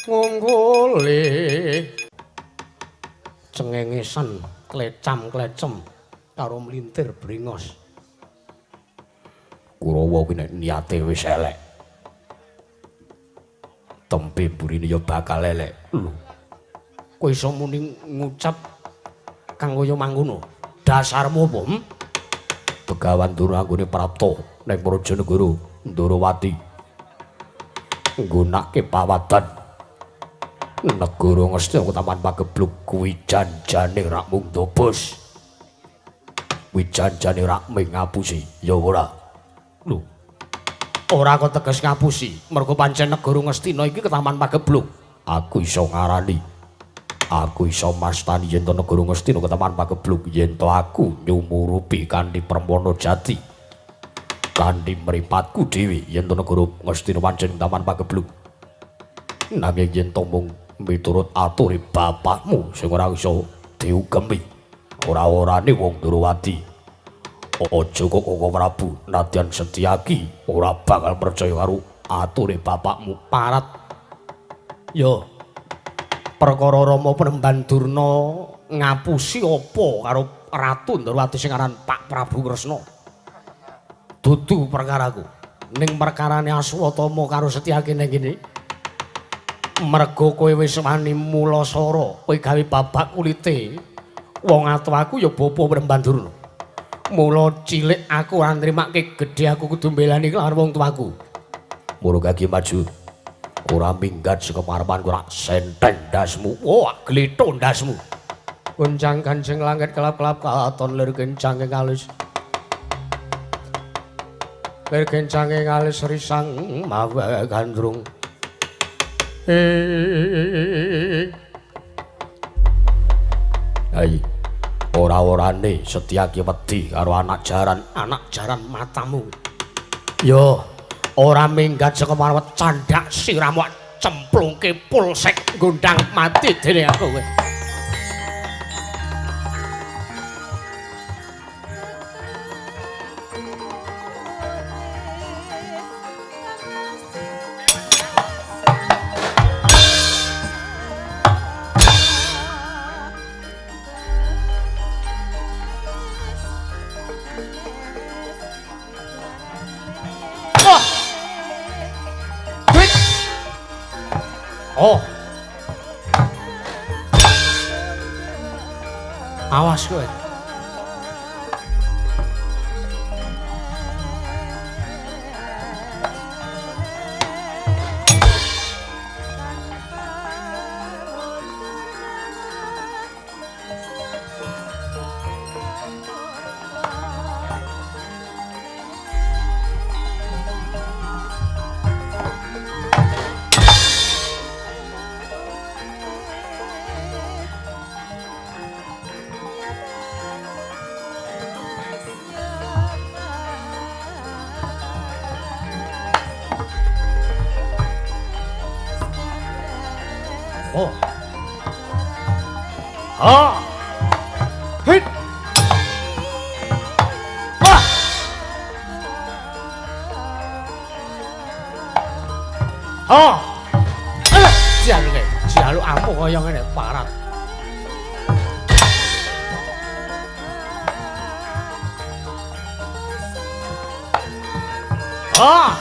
ngungguli cengengesan klecam-klecem. karo mlintir brengos. Kurawa kuwi nek niate wis elek. Tempe burine ya bakal elek. Lho. Kowe iso muni ngucap kang kaya mangkono. Dasarmu apa? Begawan Durna anggone prapta ning Prajanegara Ndarawati. Nggunake pawadan negara Ngastina Taman Pageblug kuwi janjane rak mung dobos. Kuwi janjane rak mung ngapusi, ya ora. Lho. Ora kok teges ngapusi, mergo pancen negara Ngastina iki Taman Pageblug. Aku iso ngarani. Aku iso mastani yen to negara Ngastina Taman Pageblug yen to aku nyumurupi kanthi permana jati. Kanthi mripatku dhewe yen to negara Ngastina pancen Taman Pageblug. Nanging yen to mung miturut ature bapakmu sing ora iso diugemi, ora-orane wong Ndrawati. Aja kok Koko Prabu nadyan Setyaki ora bakal percaya karo ature bapakmu. Parat. Yo. Perkara Rama Penemban Durna ngapusi apa karo Ratu Ndrawati sing aran Pak Prabu Kresna. Dudu perkaraku. Ning perkarane Aswatama karo Setyaki ning kene. Mergo kowe wis wani mulasara, kowe gawe babak kulite. Wong atuh aku ya bapa Penemban Durna. Mula cilik aku ora nrimake, gedhe aku kudu mbelani karo wong tuaku. Muruga ki maju. Ora minggat saka parepanku rak senteng ndasmu. Wah, glitho ndasmu. Goncang kancing langit kelap-kelap katon lir kencange kalis. Lir kencange kalis risang mawe gandrung. Hai. Ora-orane Setyaki wedi karo anak jaran, anak jaran matamu. Yo, ora minggat saka marwet candhak siramu cemplungke polsek gondang mati dene aku kowe. Oh. Awas kowe. Oh. Ah. Hit. Wah. Ah. Jaluke, jaluk ampuh kaya ngene parat. Ah.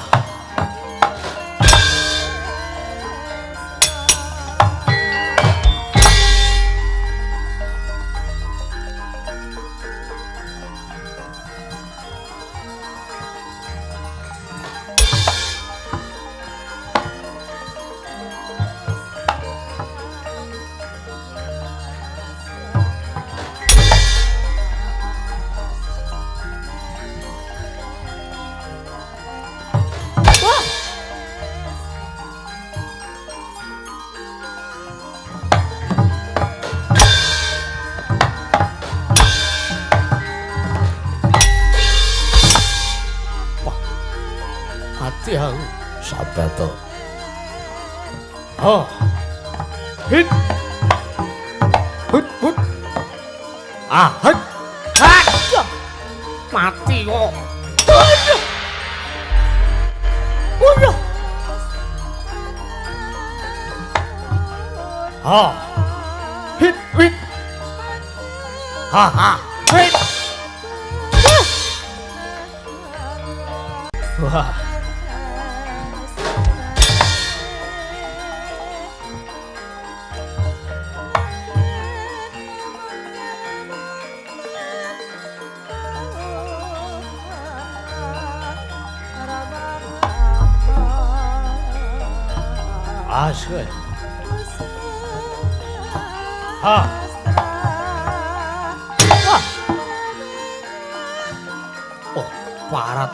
Sabato. Oh. Hit. Hut hut. Ah, hut. Hat. Mati kok. Aduh. Aduh. Ah. Hit hit. Ha ha. Hit. Wah. Asik. Ha. Wah. Oh, parat.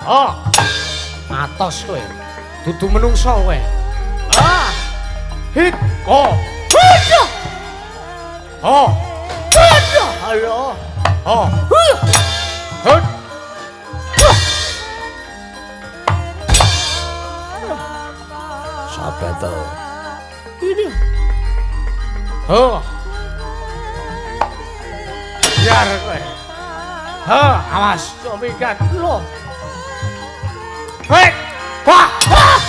Oh. Atos kowe. Dudu menungso kowe. Ah. Hit. Oh. Aduh. Oh. Aduh. Ayo. Oh. Hut. Sabeto. Ini. Oh. Biar kowe. Ha, awas, minggat lho. Hei. Wah. Wah.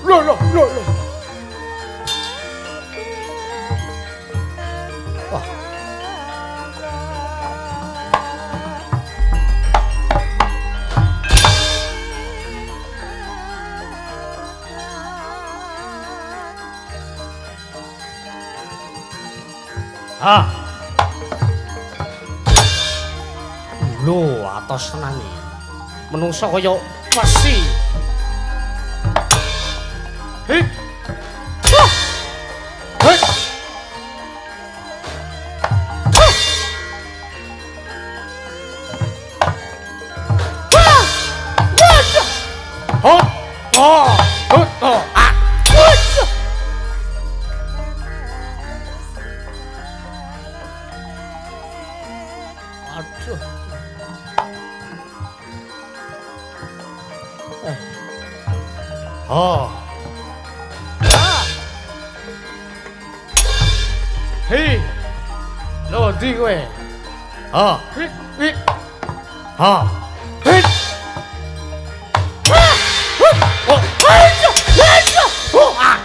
Loh, loh, loh, loh. Wah. Ah. Lho, atos tenan iki. Menungso kaya wesi. Hit. Wah. Hit. Wah. Wah. Waduh. Hot. Oh. Hot. Oh. Ah. Waduh. Aduh. Oh. Hei, lho ndi kowe? Ha, hit, hit. Ha. Hit. Oh, oh, ah.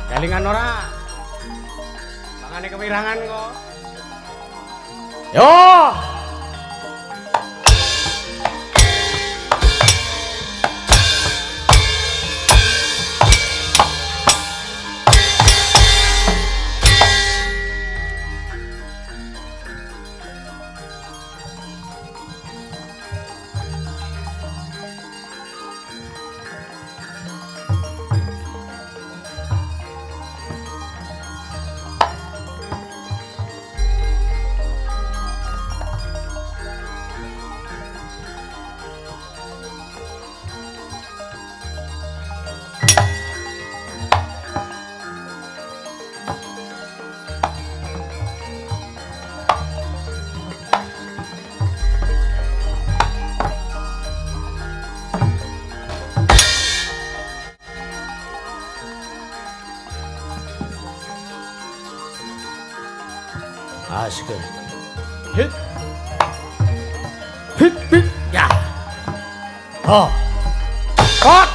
Kelingan ora? Mangane kewirangan kok. Yo. Asik. Hit. Hit, hit. Ya. Ha. Hot.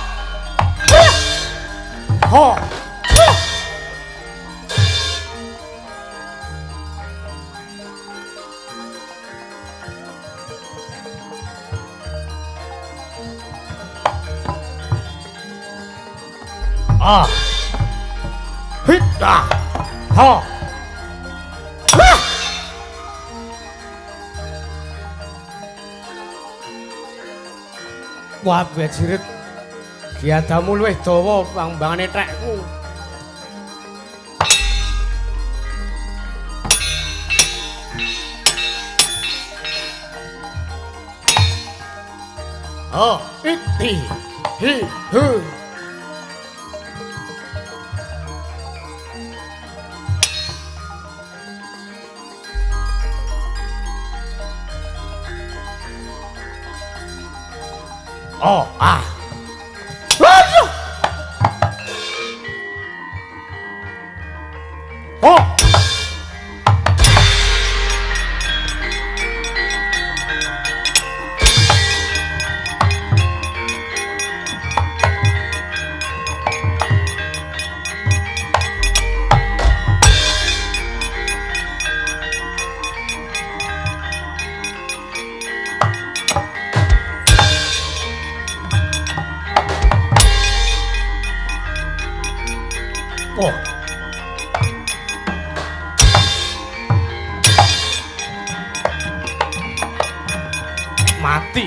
Ha. Ah. Hit. Ah. Ha. Wah, bajirit. Giadamu luwih dawa pambangane trekku. Oh, it, hi, hi, hu. Oh, ah. Aduh. Oh. Oh. Mati.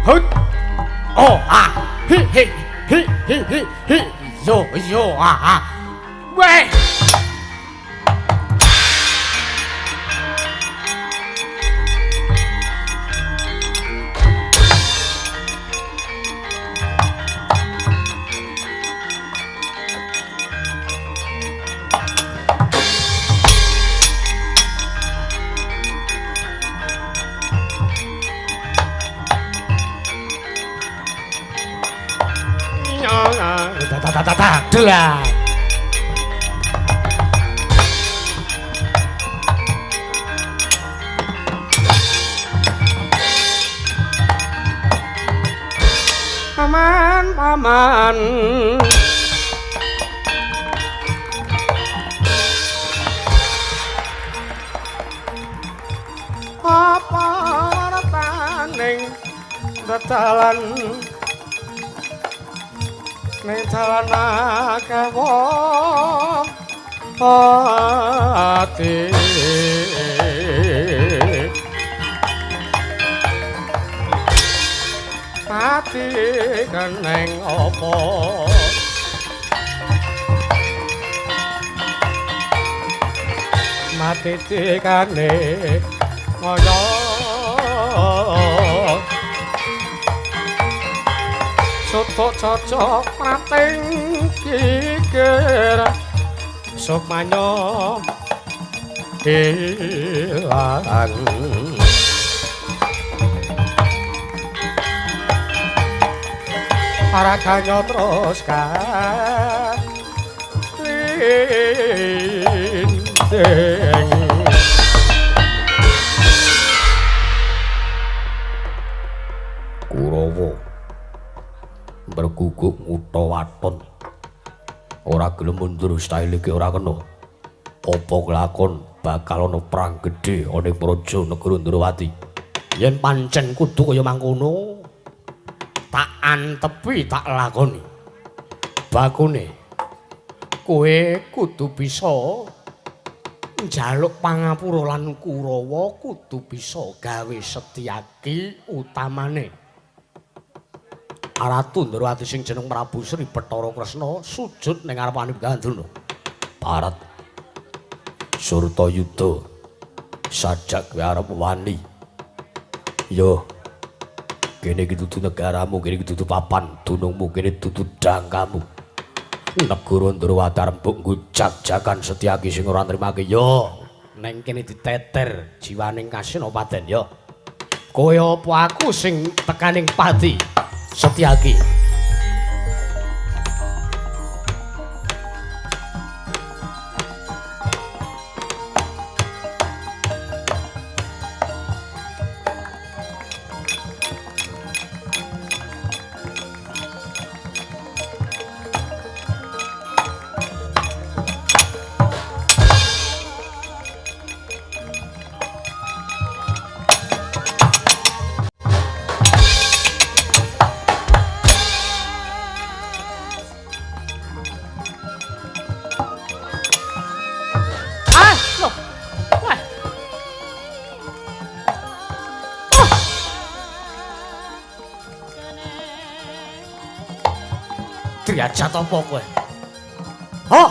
Hut. Oh ah. Hi hi hi hi hi hi. Yo yo ah ah. Weh. Lah. Paman, paman. Apa retaning dalan ning dalan akeh wong ati mati keneng apa mati dikane ngoyo soto cocok prating kikir sukmanyo ilang araganya terus kalinding. Kurawa berguguk ngutha waton ora gelem mundur style iki ora kena apa kelakon bakal ana perang gedhe ana ing praja negara Ndrawati. Yen pancen kudu kaya mangkono tak antepi tak lakoni. Bakune kowe kudu bisa njaluk pangapura lan Kurawa kudu bisa gawe Setyaki utamane Ratu Ndrawati sing jeneng Prabu Sri Bathara Kresna sujud ning ngarepane Gandruna. Barat Surtayuda sajak kowe arep wani. Yo kene iki dudu negaramu, kene iki dudu papan dunungmu, kene dudu dangkamu. Negara Ndrawati arep mbok jak-jakan Setyaki sing ora nrimake. Yo neng kene diteter jiwaning Kasinopaten yo. Kowe apa aku sing tekaning pati Setyaki. Derajat apa kowe? Oh.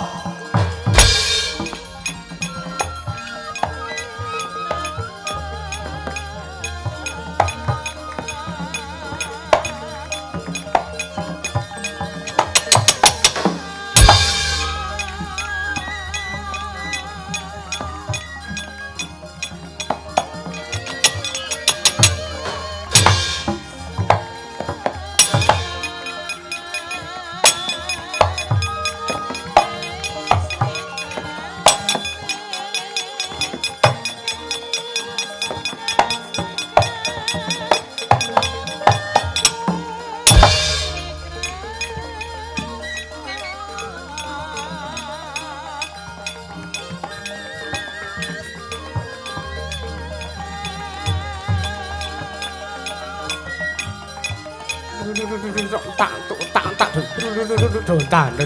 Tak tak tak tak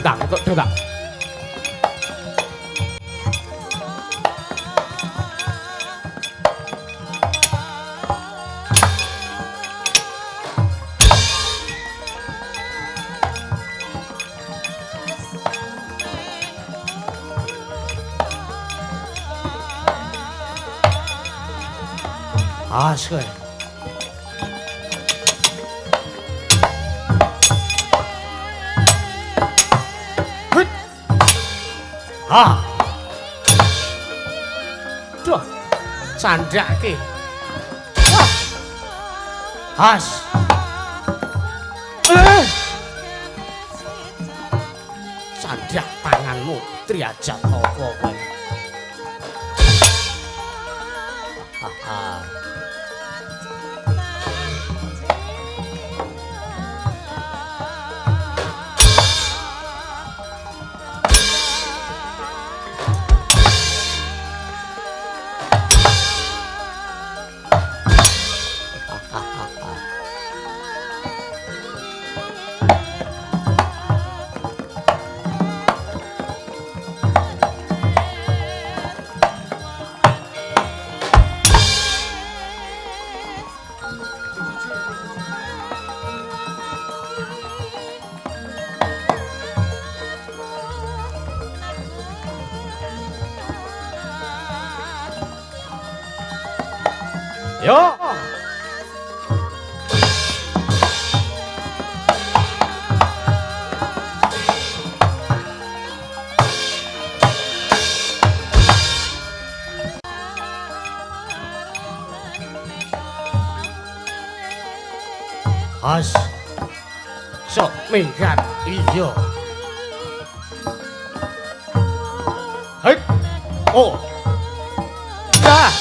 tak tak tak. Asik. Hut. Ha. Duh. Candhake. Has. Candhak tanganmu Triajat apa kowe? Haha. Yo. As. Sok minggat iya. Hei. Oh. Dah.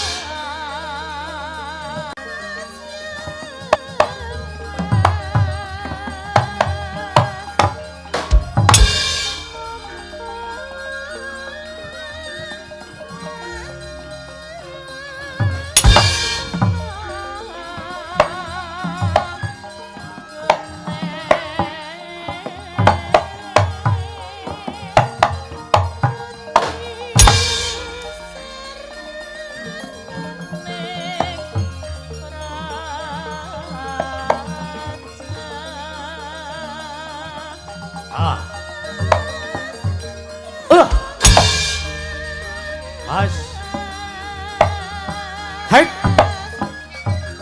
Mas. Hei.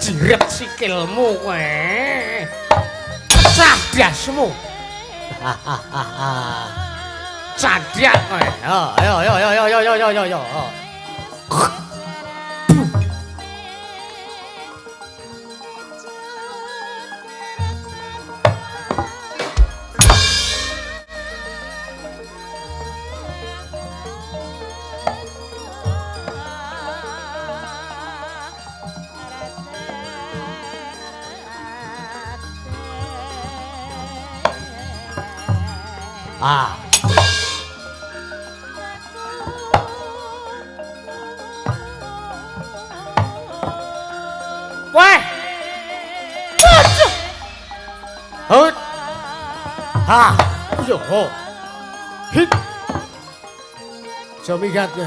Jiret sikilmu kowe. Pecah dasmu. Hahaha. Candhak kowe. Ayo ayo ayo ayo ayo ayo ayo. Ah. Wah. Waduh. Hut. Ha. Yo ho. Hit. Jomigat kowe.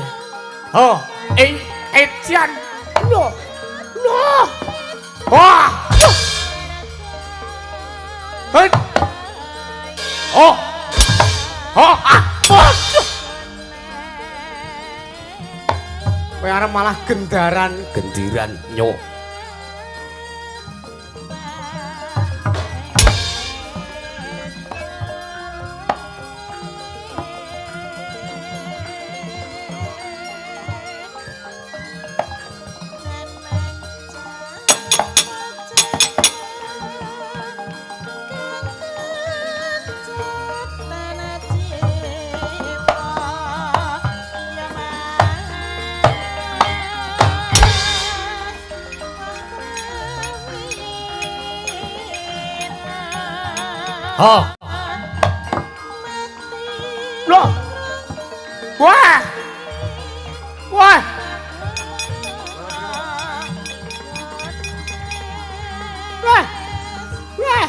Ho. Eh, Etian. Loh. Loh. Wah. Hut. Oh. Oh, ah, waduh. Kowe arep malah gendaran, gendiran nyok. Oh. Loh. Wah. Wah. Wah. Wah.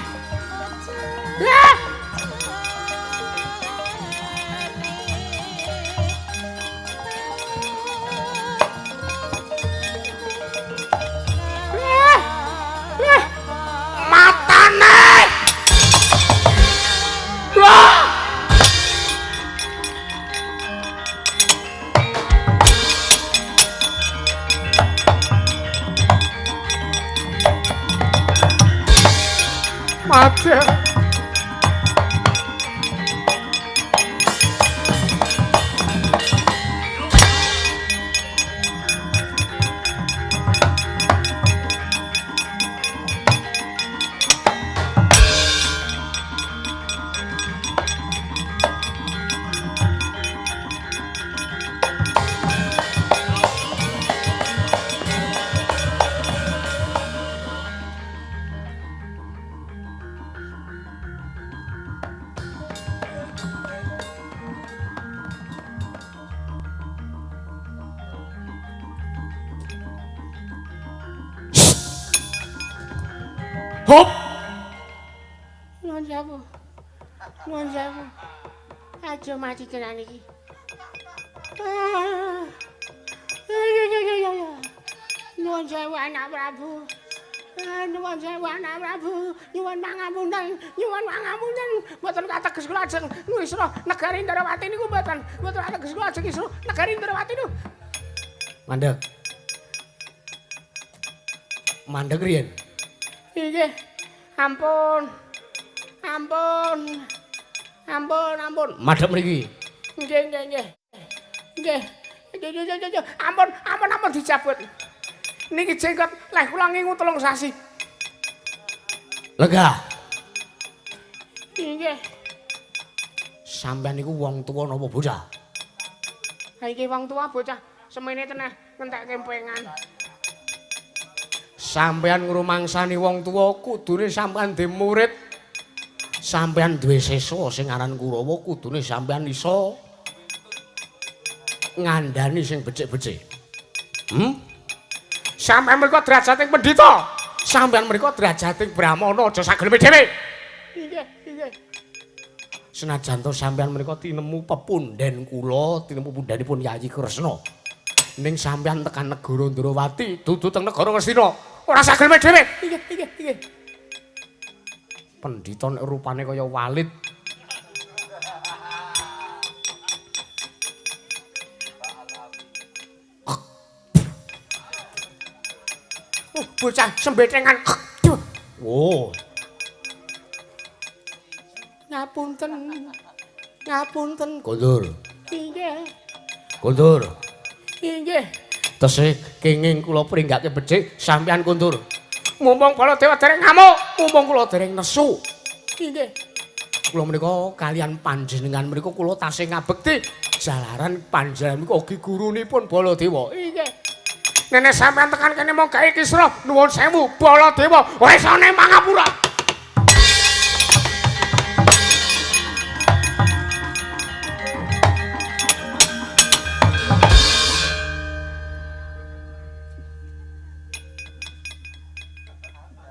Madya. Hop. Nuwun sewu. Nuwun sewu. Aja mati tenan iki. Nuwun sewu anak Prabu. Nuwun sewu anak Prabu. Nyuwun pangapunten, nyuwun pangapunten. Mboten kateges kula ajeng ngisra negari Ndrawati niku mboten. Mboten kateges kula ajeng ngisra negari Ndrawati niku. Mandeg. Mandeg riyen. Nggih. Ampun. Ampun. Ampun, ampun. Madhep mriki. Nggih, nggih, nggih. Nggih. Nggih, ampun, ampun, ampun dicabut. Niki jenggot leh kula ngingu 3 sasi. Lega. Nggih. Sampeyan niku wong tuwa napa bocah? Ha iki wong tuwa bocah semene teneh ngentek kempengan. Sampeyan ngrumangsani wong tuwa kudune sampeyan dhe murid. Sampeyan duwe siswa sing aran Kurawa kudune sampeyan iso ngandhani sing becik-becik. Sampeyan mriku derajating pendhita. Sampeyan mriku derajating brahmana aja sageleme dhewe. Nggih, nggih. Senajan to sampeyan mriku tinemu pepundhen kula, tinemu pundhenipun Yayi Kresna. Ning sampeyan tekan negara Ndrawati, dudu teng negara Ngastina. Ora sageleme dhewe. Nggih, nggih, nggih. Pendhita nek rupane kaya walit. Bocah sembethengan. Oh. Ngapunten. Ngapunten. Kondur. Nggih. Kondur. Nggih. Tesih kenging kula pringgake becik sampeyan kondur. Mumpung Baladewa dereng ngamuk, mumpung kula dereng nesu. Nggih. Kula menika kalian panjenengan menika kula tasih ngabekti jalaran panjenengan menika ugi gurunipun Baladewa. Nggih. Nenek sampeyan tekan kene mung gawe kisra nuwun sewu Baladewa wesane mangapura.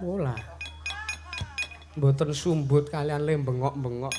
Olah. Mboten sumbut kalian le bengok-bengok.